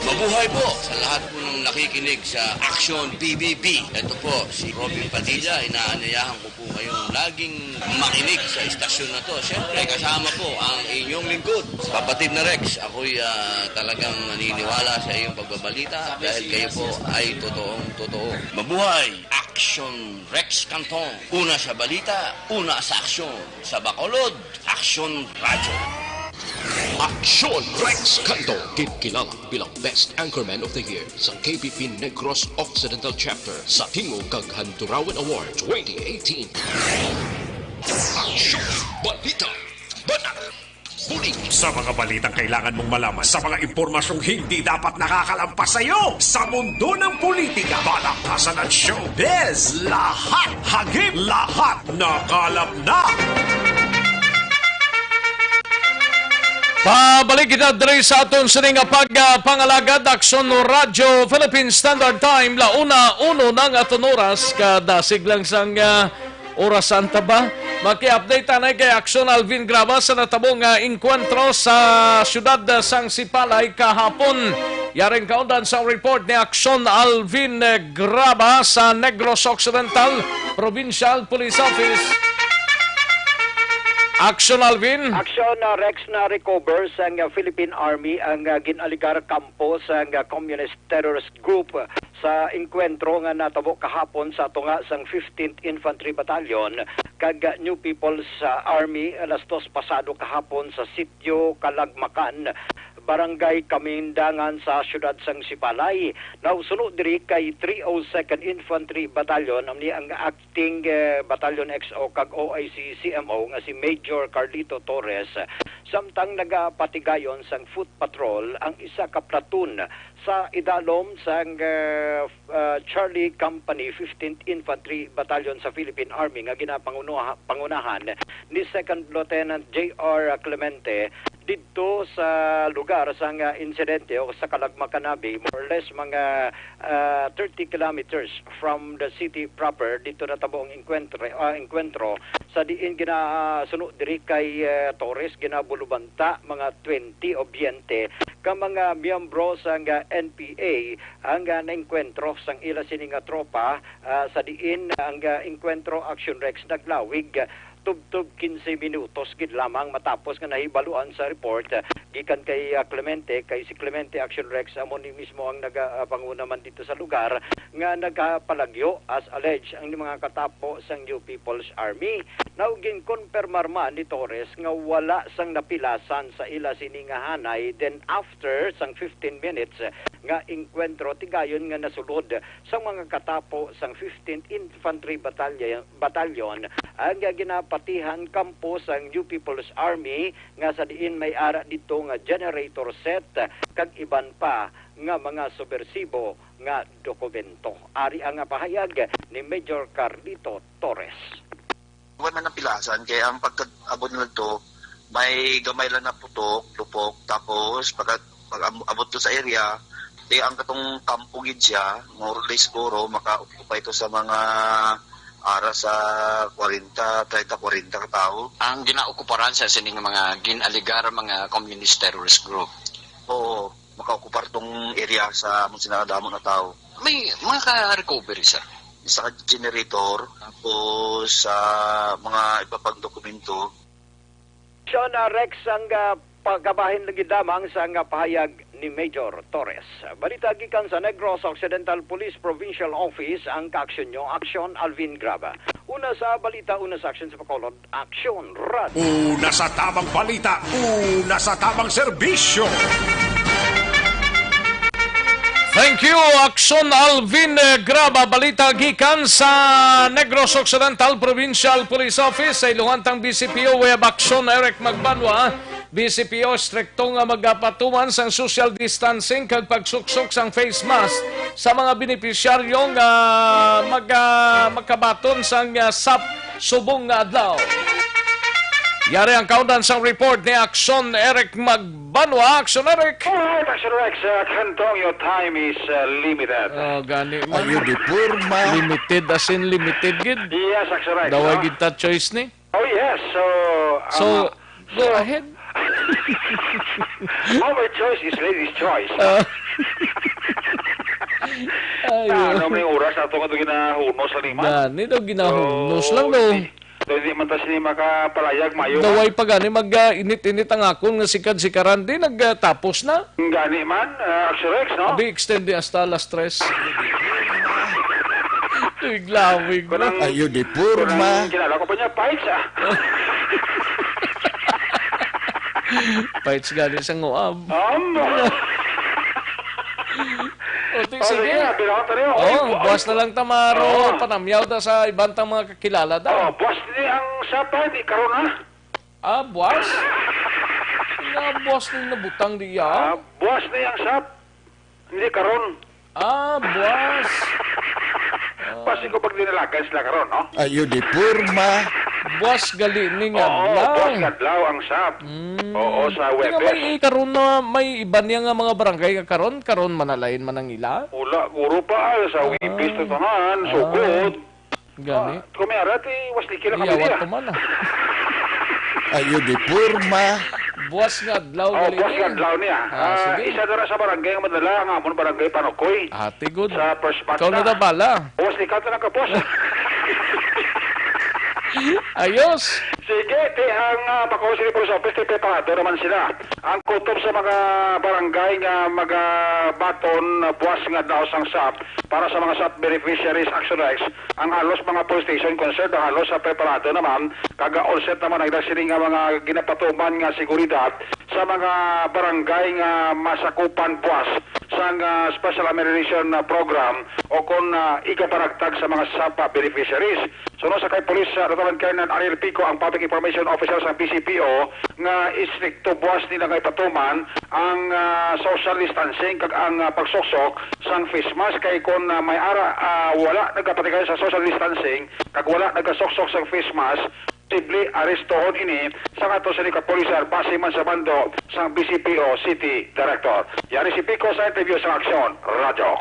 Mabuhay po sa lahat po ng nakikinig sa Aksyon P B B. Ito po si Robin Padilla, inaanyayahan ko po kayong laging makinig sa istasyon na to. Siyempre, kasama po ang inyong lingkod, kapatid na Rex. Ako'y, ah, talagang naniniwala sa iyong pagbabalita dahil kayo po ay totoong totoo. Mabuhay! Aksyon Rex Cantong. Una sa balita, una sa aksyon. Sa Bacolod, Aksyon Radyo. Aksyon Rex Cantong, kinkilala bilang Best Anchorman of the Year sa K B P Negros Occidental Chapter sa Tingog kag Handurawan Award twenty eighteen. Aksyon Balita. Banat. Bulig. Sa mga balitang kailangan mong malaman, sa mga impormasyong hindi dapat nakakalampas sa iyo, sa mundo ng politika, balaktasan at showbiz, lahat, hagip, lahat nakalap na. Pabalik kita diri sa aton sini nga pag, ah, pangalagad, Aksyon Radyo Philippine Standard Time, la una uno na ang aton oras, kadasig lang sang, ah, oras santa ba? Maki-update anay kay Aksyon Alvin Graba sa natabo nga engkwentro sa siyudad sang Sipalay kahapon. Yaring kaundan sa report ni Aksyon Alvin Graba sa Negros Occidental Provincial Police Office. Aksyon Alvin. Aksyon, uh, Rex, na-recover sang, uh, Philippine Army ang, uh, gin-alegar kampo sang, uh, Communist Terrorist Group sa engkwentro nga natabo kahapon sa tunga sang fifteenth Infantry Battalion kag New People's, ah, Army alas dos pasado kahapon sa Sitio Kalagmakan, Barangay Kamindangan sa siyudad sang Sipalay. Nausuno diri kay three oh second Infantry Battalion, amo ni ang acting, eh, Battalion X O kag O I C C M O nga si Major Carlito Torres, samtang nagapatigayon sang foot patrol ang isa ka platoon sa idalom sang, eh, uh, Charlie Company, fifteenth Infantry Battalion sa Philippine Army nga ginapangunaha-, pangunahan ni Second Lieutenant J R Clemente, Didto sa lugar sang, ah, insidente o sa Kalagmakan Nabi, more or less mga, ah, thirty kilometers from the city proper, didto natabo ang enkwentro, ah, enkwentro sa diin ginasuno diri kay, ah, Torres, ginabulubanta mga twenty o twenty ka mga miyembro sang, ah, N P A ang, ah, naengkwentro sang ila sini nga tropa, ah, sa diin ang, ah, enkwentro Action Rex naglawig tubtob quince minutos gid lamang matapos nga nahibaluan sa report, ah, gikan kay, ah, Clemente, kay si Clemente Action Rex amo ni mismo ang nagapanguna man dito sa lugar nga nagapalagyo, as alleged, ang mga katapo sang New People's Army. Now, ginkonpermar man ni Torres nga wala sang napilasan sa ila sini nga hanay. Then, after sang fifteen minutes nga engkwentro, tigayon nga nasulod sang mga katapo sang fifteenth Infantry Battalion, Battalion ang ginapatihan kampo sang New People's Army, nga sa diin may ara didto nga generator set kag iban pa nga mga subwersibo nga dokumento. Ari ang pahayag ni Major Carlito Torres. Wala man ang pilasan, kay ang pagkag-abot nila to, may gamay lang na putok, lupok, tapos pagka, pag am-, abot to sa area, di ang katong kampo gid siya, more or less siguro, maka-occupy to sa mga ara sa kwarenta, treinta, kwarenta ka tawo. Ang ginaokuparan sa sining mga gin-alegar mga communist terrorist group. Oo, makaokupar tong area sa amon sina kadamo na tawo. May mga ka-recovery, sir? Isa ka generator, tapos sa mga iba pang dokumento. Siya na, Rex, ang, ah, pagkabahin lagi lamang sa nga pahayag ni Major Torres. Balita gikan sa Negros Occidental Police Provincial Office, ang kaaksyon nyo, Aksyon Alvin Graba. Una sa balita, una sa aksyon sa Bacolod, Aksyon Radyo. Una sa tamang balita, una sa tamang serbisyo. Thank you, Aksyon Alvin, eh, Graba. Balita gikan sa Negros Occidental Provincial Police Office, sa iluhantang B C P O Web Aksyon Eric Magbanwa. B C P O strikto nga magapatuman sang social distancing kag pagsuksok sang face mask sa mga benepisyaryo nga maga-, makabaton sang, ah, sap subong nga adlaw. Yari ang kaundan sang report ni Aksyon Eric Magbanwa. Aksyon Eric! Alright, Aksyon Rex, uh, Kantong, your time is, uh, limited. Oh, gani man. Ayo di porma. Limited as in limited gid. Yes, Aksyon Rex, Daway no? Gid ta choice ni. Oh, yes. So, So, ang, go so, ahead. Our choice is ladies' choice. Ah. Ay, Ano oh. May oras ato nga ito ginahunos sa lima? Gani daw, ginahunos So, lang daw. Hindi, hindi man ta sini makapalayag, mayo man. Daway pa gani, mag, ah, init-init ang akon nga sikad-sikaran. Di, nagtapos na. Gani man, ah, Aksyon Rex, no? Abi, extend di hasta alas tres. Tuig lawig, no? Kanang, Ayo di porma. Kanang kilala ko pa niya, Pites, ah. Pites gani sa nguab. Um. O, ti-, Oh, sige. Sige, bilang tayo. Oh, Oy, buwas na lang ta maro, oh. Panamyaw ta sa ibang tang mga kakilala ta. Oh, buwas ni ang sapa, di karon, ha? Ah, buwas? Nga buwas na nabutang diya? Ah, buwas na yang sap. Hindi karon. Ah, buwas. Basi ko pag dinalagan sila karon, no? Ayo di porma. Buwas gali ni nga Oo, adlaw. Buwas nga adlaw ang sap. Mm. Oo, sa Di nga Webes. May karon na may iba niya nga mga barangay nga karon, karon manalain man ang ila. Wala, guro pa, sa Ah. Webes to tanan, Ah. Sugod. Gani. Ah, kung may arat, eh, was liki na kami Iyawat niya. Ko man, ah. Ayo di porma. Buwas nga adlaw Oh, gali buwas ni. Nga adlaw niya. Ah, Ah, sige. Isa dara sa barangay nga madala, ang amon barangay Panukoy. Ate, good. Sa first batch Ikaw na na. Da bala. Buwas ni ka na ka, boss. Ayos. Sige, ti ang, ah, Bacolod City Police Office, ti preparado naman sila. Ang kutob sa mga barangay nga magabaton, ah, buwas nga adlaw sang sap para sa mga sap beneficiaries, Action Rex, ang halos mga police station concerned, ang halos sa preparado naman, kag all set naman ang ilang sini nga mga ginapatuman nga seguridad sa mga barangay nga masakupan buwas sang, ah, Special Amelioration, ah, Program o kon, ah, igapanagtag sa mga sapa beneficiaries. Suno sa kay Police, ah, Lieutenant Colonel Ariel Pico, ang Public Information Officer sa B C P O, nga istrikto buwas nila nga ipatuman ang, ah, social distancing kag ang, ah, pagsuksok sang face mask, kay kon, ah, may ara, ah, wala nagapatigayon sa social distancing kag wala nagasuksok sang face mask, posible arestohon ini sa ato sini ka pulisar base man sa bando sang B C P O City Director. Yari si Pico sa interview sa Aksyon Radyo.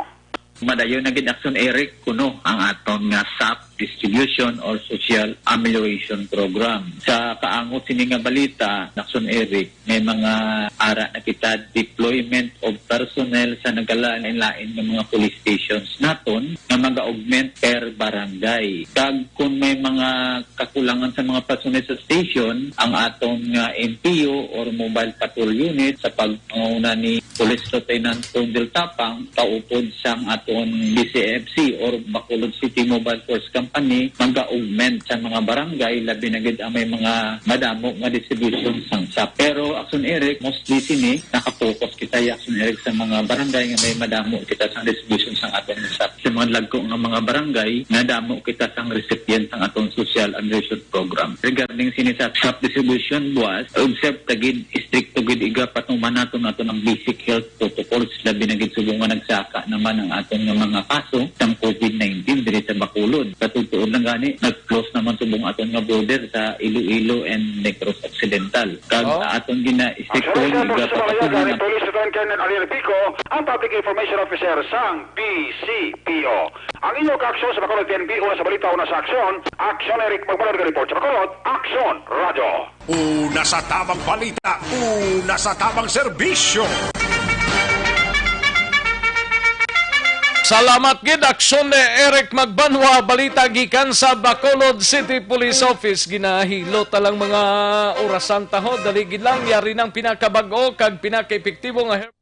Madayon na gid, Aksyon Eric, kuno ang aton nga SAP distribution or social amelioration program. Sa kaangot sini nga balita, Aksyon Eric, may mga ara na kita deployment of personnel sa nagkalain-lain nga mga police stations naton nga mag-augment per barangay. Kag kung may mga kakulangan sa mga personnel sa station, ang aton nga M P U or mobile patrol unit sa pagpanguna ni Police Lieutenant Tondel Tapang, kaupod sang aton B C F C or Bacolod City Mobile Force Company, mag-augment sa mga barangay, labi na gid ang may mga madamo nga distribution sang SAP. Pero, Aksyon Eric, mostly sini, nakapokus kita, Aksyon Eric, sa mga barangay nga may madamo kita sang distribution sang aton SAP. Sa mga dagko nga mga barangay, nadamo kita sang recipient sang aton social amelioration program. Regarding sini sa SAP distribution, buwas, observe ta gid, istrikto gid, iga patuman naton, naton ang basic health protocols, labi na gid subong nga nagsaka naman ang aton nga mga kaso sang COVID nineteen diri sa Bacolod. Sa tutuod lang gani, nag-close naman subong aton nga border sa Iloilo and Negros Occidental. Kag Oh. aton gina-, Ang istrikto, Sarili sa iga Pagsubalaya papatuman gani na Police Lieutenant Colonel Ariel Pico, ang Public Information Officer sang B C P O. Ang inyo kaaksyon sa Bacolod P N P, una sa balita, una sa aksyon, Aksyon Eric Magbalod, report sa Bacolod, Aksyon Radyo. Una sa tamang balita, una sa tamang serbisyo. Salamat gid, Aksyon ni Eric Magbanwa. Balita gikan sa Bacolod City Police Office. Ginahilo ta lang mga orasan taho. Dali gid lang, yari nang pinakabag-o kag pinakaepektibo nga her-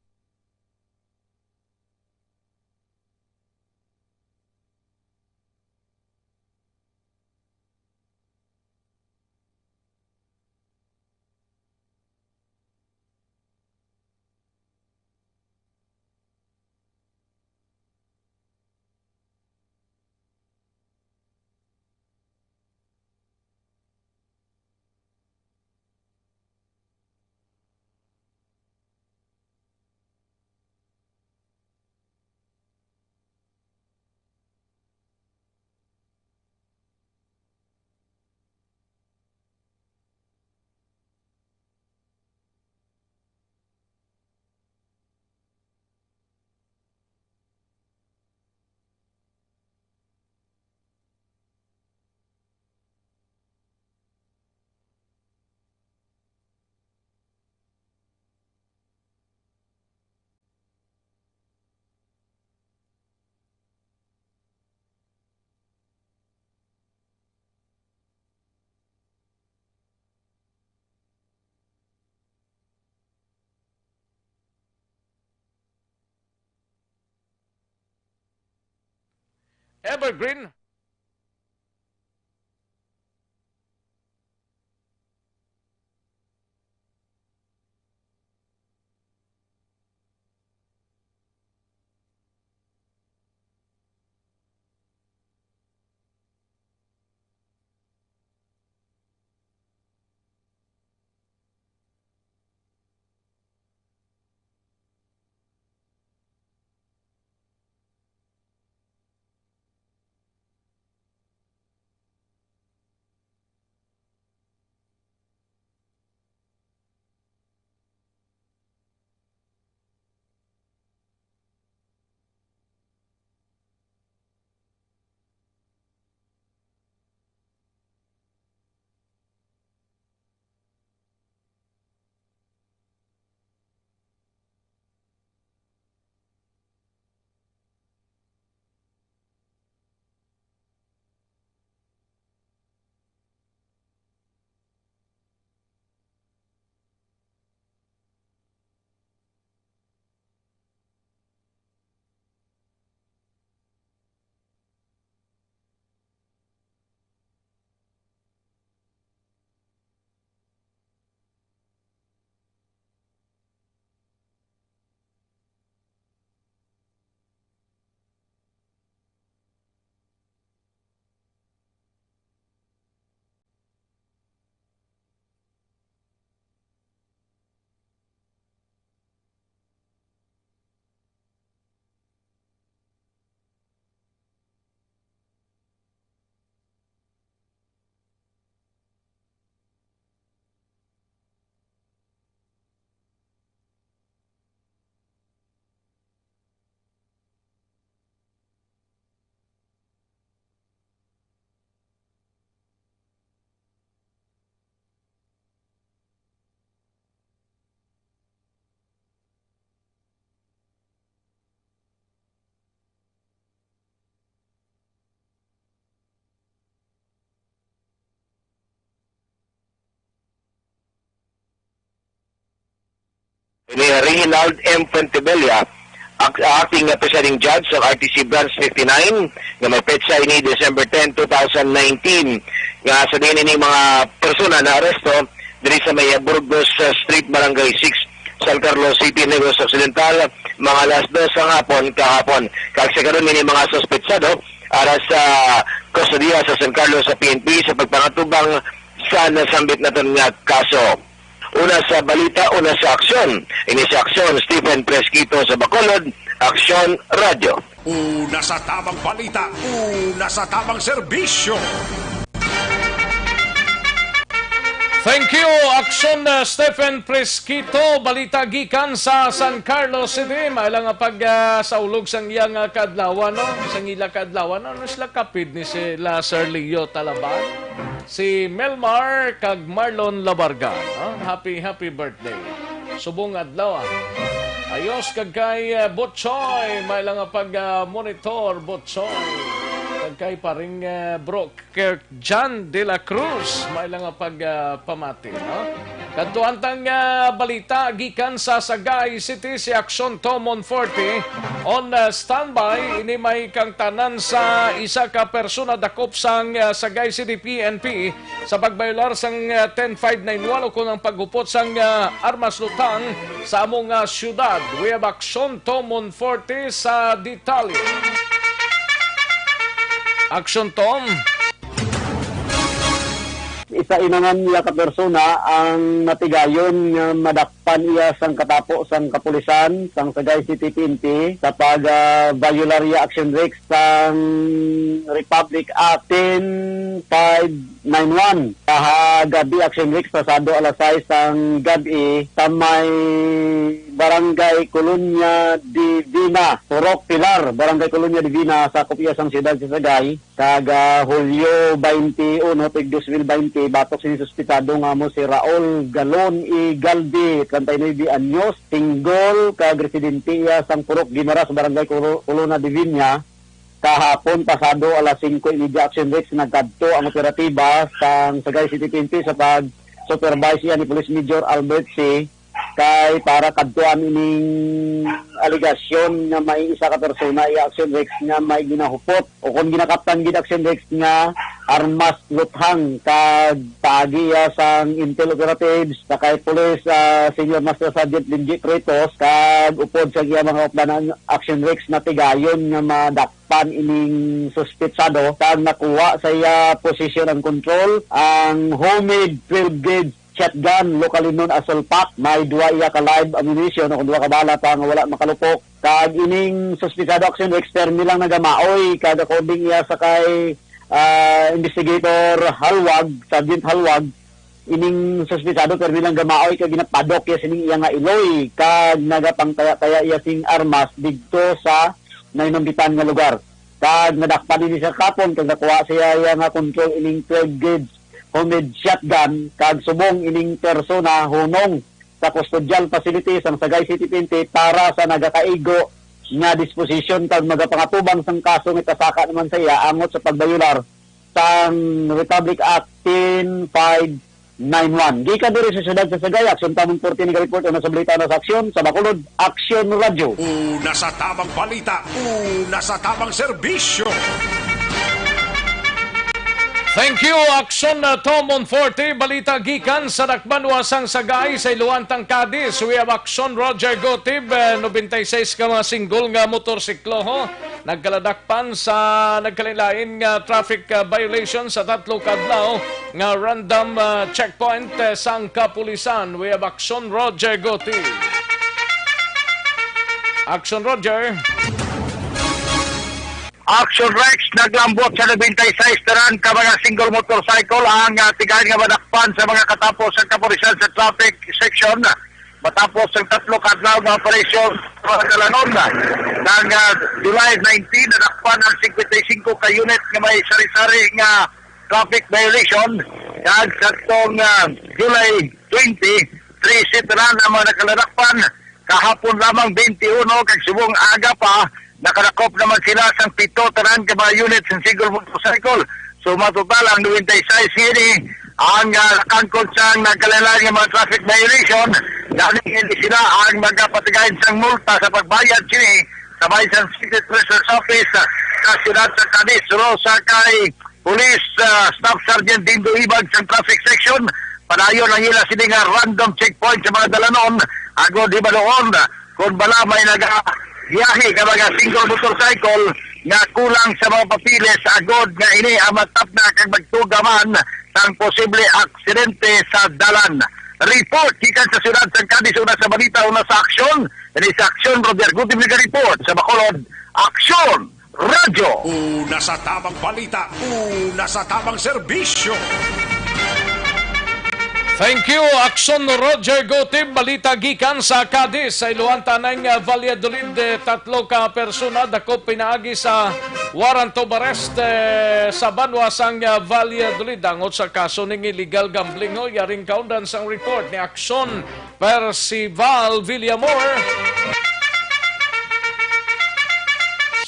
Evergreen. ni Reginald M. Fuentebella, ak-, acting nga presiding judge sa R T C Branch fifty-nine, nga may petsa ini December ten, two thousand nineteen, nga sa diin ini mga persona na aresto diri sa may Burgos, uh, Street, Barangay six, San Carlos City, Negros Occidental, mga alas dos sang hapon kahapon. Kag sa karon, ini mga suspetsado ara sa kustodiya sa San Carlos sa P N P sa pagpangatubang sa nasambit naton nga kaso. Una sa balita, una sa aksyon. Ini sa aksyon, Stephen Fresquito sa Bacolod, Aksyon Radyo. Una sa tamang balita, una sa tamang serbisyo. Thank you, Aksyon, uh, Stephen Fresquito. Balita gikan sa San Carlos City. May lang nga pag, uh, saulog sang iyang, uh, kaadlawan, no? Sang ila kaadlawan, ano sila kapid ni sila Sir Leo Talaban? Si Melmar kag Marlon Labarga, no? Happy, happy birthday. Subong adlaw, ah. Ayos kag kay, eh, Butchoy, may lang nga pag, ah, monitor, Butchoy. Kag kay paring, eh, Bro Kirk John de la Cruz, may lang nga pag, ah, pamati, no? Kadtuan tang, ah, balita gikan sa Sagay City, si Aksyon Tom Monforte on, ah, standby. Ini may kang tanan sa isa ka persona dakop sang, ah, Sagay City P N P sa pagbayolar sang, ah, ten five nine one o kon ang paghupot sang, ah, armas lutang sa amo nga syudad. We have Aksyon Tom Monforte sa detalye. Aksyon Tom. Isa inangan niya ka persona ang natigayon nga madakpan iya sang katapo sang kapulisan sang Sagay City P N P sa pag, ah, violar iya action rex sang Republic Act ten five nine one. Kahagabi, action rex pasado alas sais sang gab-i sa may Barangay Colonia Divina, Purok Pilar, Barangay Colonia Divina, sakop iya sang siyudad sa Sagay. Kag, ah, Hulyo twenty-one, tuig dos mil baynte, batok sini suspetsado nga amo si Raul Galon E. Galdi, treinta y nueve anyos, single, kag residente iya sang Purok Guimaras, Barangay Colo-, Colona de Viña. Kahapon, pasado alas singko y media, action rex, nagkadto ang operatiba sang Sagay City P N P sa pag-supervise iya ni Police Major Albert C. Kay para kadtuan ining alegasyon nga may isa ka persona iya action rex nga may ginahupot o kon ginakaptan gid action rex nga armas luthang kag paagi iya sang intel operatives sa kay Police, ah, Senior Master Sergeant Linji Pretos kag upod sa iya mga updanan action rex natigayon nga madakpan ining suspetsado kag nakuha sa iya posisyon ang control ang homemade twelve gauge shotgun, locally known as sulpak. May duwa iya ka live ammunition o kung duwa ka bala pa nga wala makalupok. Kag ining suspetsado action rex permi lang nagamaoy kag according iya sa kay, ah, Investigator Halwag, Sergeant Halwag, ining suspetsado permi lang gamaoy kag ginapadok iya sining iya nga iloy kag nagapangtaya-taya iya sing armas didto sa nainambitan nga lugar. Kag nadakpan ini sa kapon kag nakuha siya iya nga control ining twelve gauge homemade shotgun kag subong ining persona hunong sa custodial facility sang Sagay City P N P para sa nagakaigo nga disposition kag magapangatubang sang kaso nga ipasaka naman sa iya angot sa pagbayolar sang Republic Act ten five nine one. Gikan diri sa siyudad sa Sagay, Aksyon Tom Monforte nagareport, una sa balita, una sa aksyon, sa Bacolod, Aksyon Radyo. Una sa tamang balita, una sa tamang serbisyo. Thank you, Aksyon, uh, Tom Monforte. Balita gikan sa Dakbanwa sang Sagay, sa Iluan Tangkadis. We have Aksyon Roger Gotib, uh, noventa y seis ka mga single nga motorsiklo, ho. Nagkaladak pan sa nagkalain-lain nga traffic, ah, violation sa tatlo ka adlaw nga random, ah, checkpoint, eh, sang kapulisan. We have Action Roger Goti. Action Roger. Action Rex, naglambot sa nobenta y seis tanan ka mga single motorcycle ang, ah, tigayon nga madakpan sa mga katapo sa kapulisan sa traffic section. Matapos ang tatlo ka adlaw nga operasyon sa mga dalanon, nang, ah, July nineteen, nadakpan ang singkwenta y singko ka unit nga may sari-sari nga traffic violation, kag sa tong, ah, July twenty, trese tanan ang mga nakaladakpan. Kahapon lamang, twenty-one, kag subong aga pa, nakadakop naman sila sang pito tanan ka mga unit sang single motorcycle. So, matotal ang nobenta y seis ngini ang, ah, nakangkon sang nagkalain-lain nga mga traffic violation. Gani, hindi sila ang magapatigayon sang multa sa pagbayad sini sa Vice City Treasurer's Office sa siyudad sa Cadiz. Pero sa kay Police, ah, Staff Sergeant Dindo Ibag sang Traffic Section, padayon ang ila sini nga random checkpoint sa mga dalanon, agod hibaluon kon bala may nagabiyahe nga mga single motorcycle nga kulang sa mga papeles, agod nga ini ang matapna kag magtuga man sang posible aksidente sa dalan. Report gikan sa siyudad sang Cadiz, una sa balita, una sa aksyon. Ini sa aksyon, Roger Gutim naga-report sa Bacolod. Aksyon! Radyo. Una sa tamang balita, una sa tamang serbisyo. Thank you, Aksyon Roger Gutib. Balita gikan sa Cadiz. Sa iluhan tanang, uh, Valladolid, eh, tatlo ka persona dakop pinaagi sa warrant of arrest, eh, sa banwa sang, uh, Valladolid. Angot sa kaso ning illegal gambling, ho, yaring kaundan sang report ni Aksyon Percival Villamor.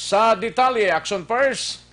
Sa detalye, Action Pers.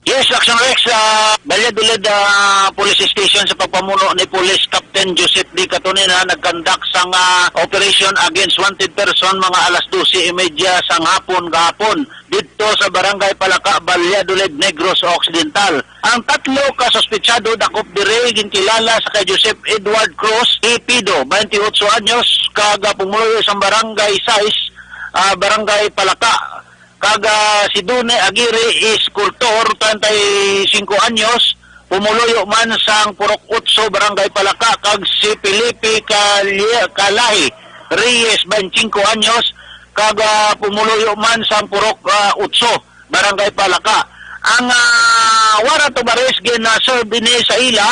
Yes, Action Rex, ah, Valladolid, ah, Police Station sa pagpamuno ni Police Captain Joseph D. Catonina nagkandak sang, ah, operation against wanted person mga alas dose y media sang hapon gahapon didto sa Barangay Palaka, Valladolid, Negros Occidental. Ang tatlo ka suspetsado dakop diri ginkilala sa kay Joseph Edward Cruz Ipido, twenty-eight anyos, kag, ah, pumuluyo sang Barangay sais, ah, Barangay Palaka, kag, ah, si Dune Aguirre Escultor, treinta y cinco anyos, pumuluyo man sang Purok Otso, Barangay Palaka, kag si Felipe Cali-, Calahi Reyes, twenty-five anyos, kag, ah, pumuluyo man sang Purok, ah, Otso, Barangay Palaka. Ang, ah, warrant of arrest gina-serve ini sa ila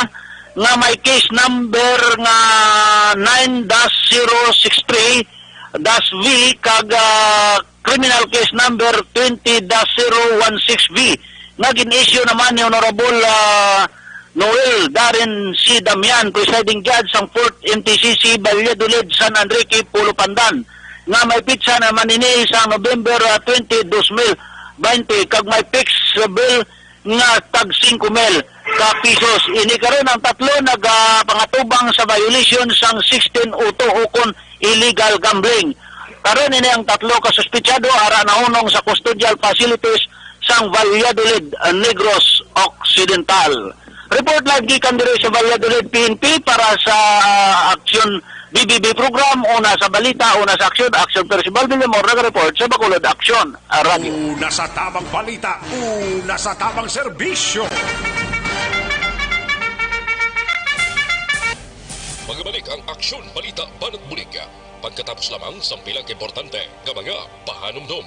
nga may case number nga nine dash zero six three dash V kag, ah, criminal case number twenty dash zero one six V nga gin-issue naman ni Honorable, ah, Noel Darren C. Damian, presiding judge sang Fourth M T C C Valladolid, San Enrique, Polo, Pandan, nga may pitsa naman ini sa November, ah, twenty, dos mil bente, kag may fixed bail nga tag singko mil ka pisos. Ini karon ang tatlo nagapangatubang sa violation sang sixteen oh two ukon illegal gambling. Karon ini ang tatlo ka suspetsado ara nahunong sa custodial facilities sang Valladolid, uh, Negros Occidental. Report live gikan diri sa Valladolid P N P para sa Aksyon B B B program, una sa balita, una sa aksyon, Aksyon Percival Villamor, naga-report sa Bacolod Aksyon, ah, Radyo. Una sa tamang balita, una sa tamang serbisyo. Magbalik ang Aksyon Balita Banat Bulig. Pagkatapos lamang sang pila ka importante nga mga pahanumdom.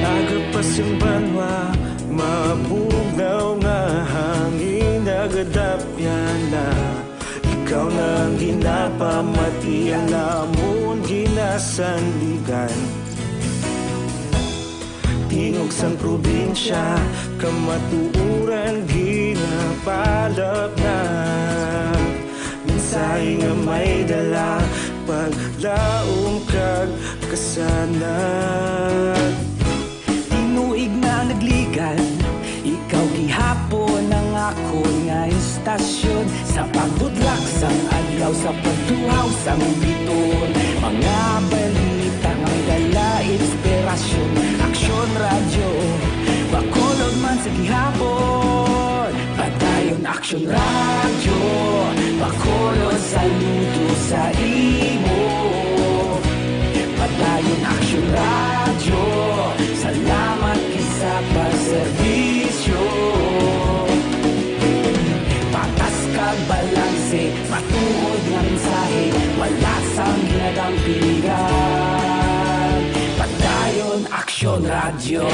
Agapas ang banwa, mabugnaw nga hangin, nagadapyan na. Ikaw na ang ginapamati, ang amon ginasandigan. Tingog sang probinsya, kamatuoran ginapalapnag. Mensahe nga may dala, paglaom kag kasanag. Tinuig na nagligan, ikaw gihapon ang akon nga istasyon. Sa pag-udlak sang adlaw, sa pagtuhaw sang biton, mga balita nga may dala inspirasyon. Aksyon Radyo, Bacolod man sa gihapon. Padayon Aksyon Radyo, Bacolod, saludo sa imo. Padayon Aksyon Radyo, salamat gid sa pagserbisyo. Patas kag balanse, matuod nga mensahe, wala sang ginadampigan. Padayon Aksyon Radyo.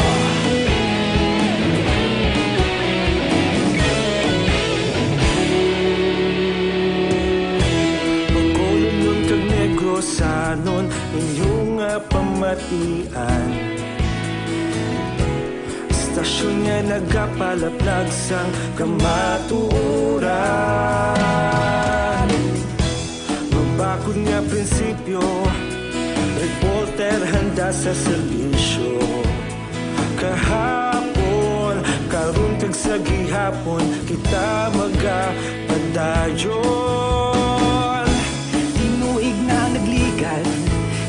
Bacolodnon kag Negrosanon, inyo nga pamatian. Aksyon nga nagapalaplag sang kamatuoran. Mabakod nga prinsipyo, reporter handa sa serbisyo. Kahapon, karon kag sa gihapon, kita magapadayon. Tinuig na nagligad,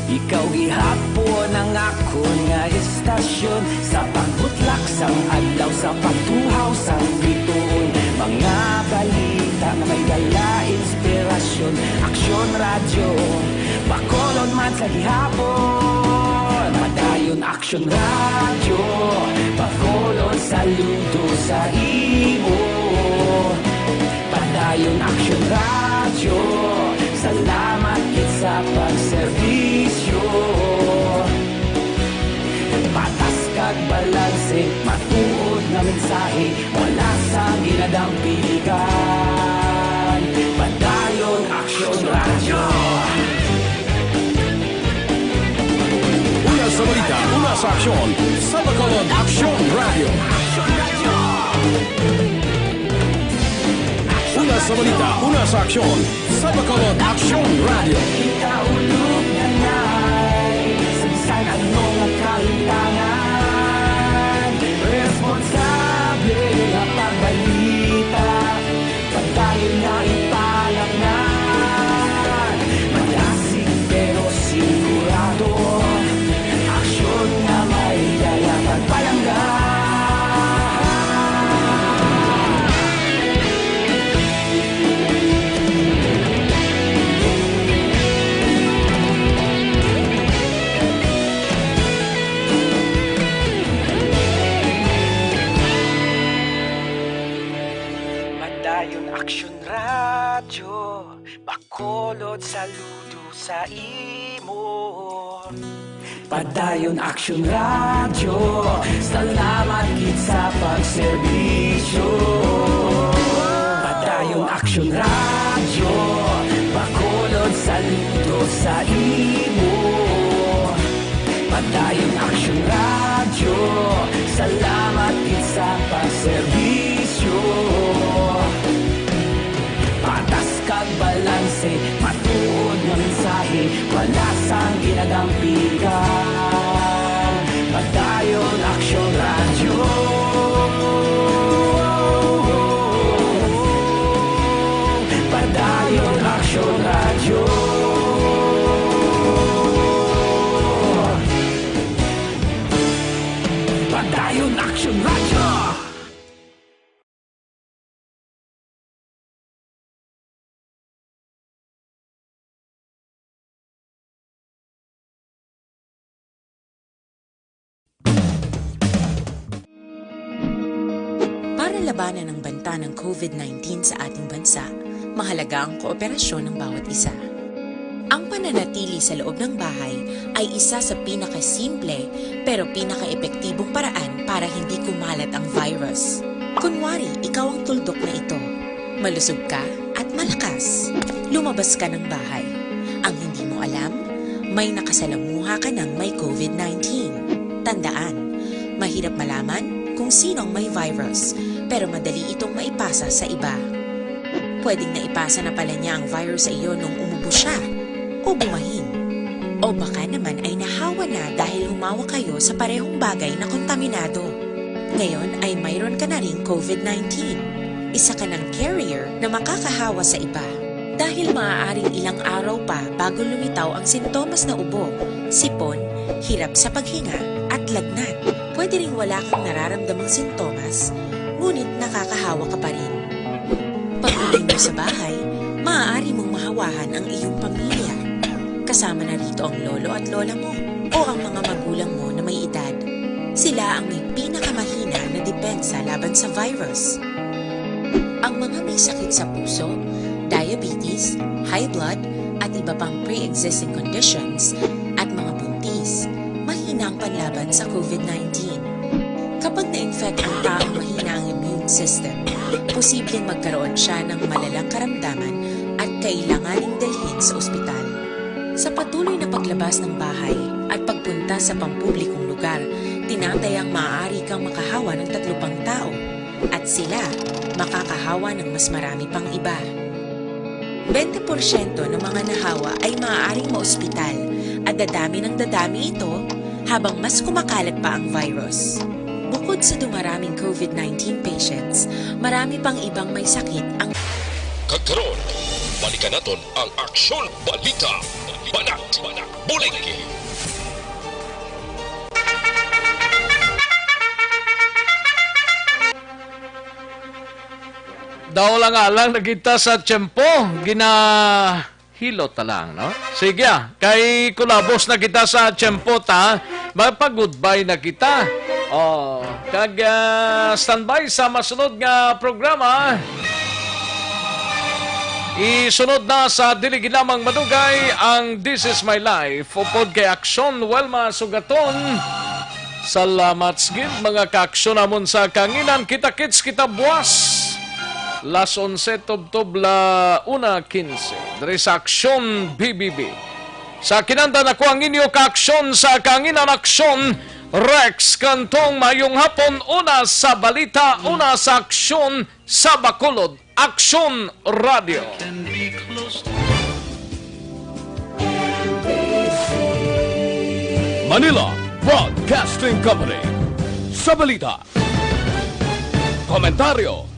ikaw gihapon ang akon nga istasyon. Sa pagbutlak sang adlaw, sa pagtuhaw sang bituon, mga balita nga may dala inspirasyon. Aksyon Radyo, Bacolod man sa gihapon. Padayon Aksyon Radyo, Bacolod, saludo sa imo. Padayon Aksyon Radyo, salamat gid sa pagserbisyo. Patas kag balanse, matuod nga mensahe, wala sang ginadampigan. Padayon Aksyon Radyo. Una sa balita, una sa aksyon, sa Bacolod Aksyon Radyo. Una sa balita, una sa aksyon, sa Bacolod Aksyon Radyo. Kita ulog na nay, sa bisan ano nga kalintangan, responsable nga pagbalita, padayon nga ipalatnan. Malasig pero sigurado, aksyon nga may dala pagpalangga. Padayon Aksyon Radyo, Bacolod, saludo sa imo. Padayon Aksyon Radyo, salamat gid sa pagserbisyo. Padayon Aksyon Radyo, Bacolod, saludo sa imo. Padayon Aksyon Radyo, salamat gid sa pagserbisyo. Patas kag balanse, matuod nga mensahe, wala sang ginadampigan. Padayon Aksyon Radyo. Padayon Aksyon Radyo. Padayon Aksyon Radyo. Para labanan ang banta ng COVID nineteen sa ating bansa, mahalaga ang kooperasyon ng bawat isa. Ang pananatili sa loob ng bahay ay isa sa pinakasimple pero pinakaepektibong paraan para hindi kumalat ang virus. Kunwari, ikaw ang tuldok na ito. Malusog ka at malakas. Lumabas ka ng bahay. Ang hindi mo alam, may nakasalamuha ka ng may COVID nineteen. Tandaan, mahirap malaman kung sino ang may virus, pero madali itong maipasa sa iba. Pwedeng naipasa na pala niya ang virus sa iyo nung umubo siya o bumahin. O baka naman ay nahawa na dahil humawa kayo sa parehong bagay na kontaminado. Ngayon ay mayroon ka na ring COVID nineteen. Isa ka ng carrier na makakahawa sa iba. Dahil maaaring ilang araw pa bago lumitaw ang sintomas na ubo, sipon, hirap sa paghinga, at lagnat. Pwede ring wala kang nararamdamang sintomas, ngunit nakakahawa ka pa rin. Pag-uwi mo sa bahay, maaari mong mahawahan ang iyong pamilya. Kasama na rito ang lolo at lola mo o ang mga magulang mo na may edad. Sila ang may pinakamahina na depensa laban sa virus. Ang mga may sakit sa puso, diabetes, high blood, at iba pang pre-existing conditions, at mga buntis, mahina ang panlaban sa COVID nineteen. Kapag na-infect ang taong mahina ang immune system, posibleng magkaroon siya ng malalang karamdaman at kailanganing dalhin sa ospital. Sa patuloy na paglabas ng bahay at pagpunta sa pampublikong lugar, Tinatayang maaari kang makahawa ng tatlo pang tao at sila makakahawa ng mas marami pang iba. Bente porsyento ng mga nahawa ay maaaring maospital at dadami ng dadami ito habang mas kumakalat pa ang virus. Bukod sa dumaraming COVID nineteen patients, marami pang ibang may sakit ang Kag karon, balikan naton ang Aksyon Balita, Banat, Bulig. Daw lang alang na kita sa tiyempo, ginahilot ta lang, no? Sige, ah, kay kulabos na kita sa tiyempo ta, magpa-goodbye na kita. Oh, kag, ah, standby sa masunod nga programa. Isunod na sa dili gid lamang madugay ang This Is My Life upod kay Aksyon Welma Sugaton. Salamat gid, mga kaaksyon namon sa kanginan. Kita-kits kita buwas. Las onse tubtob la una quince. Diri sa Aksyon B B B. Sa kinanda nako ang inyo kaaksyon sa kanginan, Aksyon Rex Cantong. Mayong hapon, una sa balita, una sa aksyon sa Bacolod, Aksyon Radio. Manila Broadcasting Company. Sa balita, komentaryo,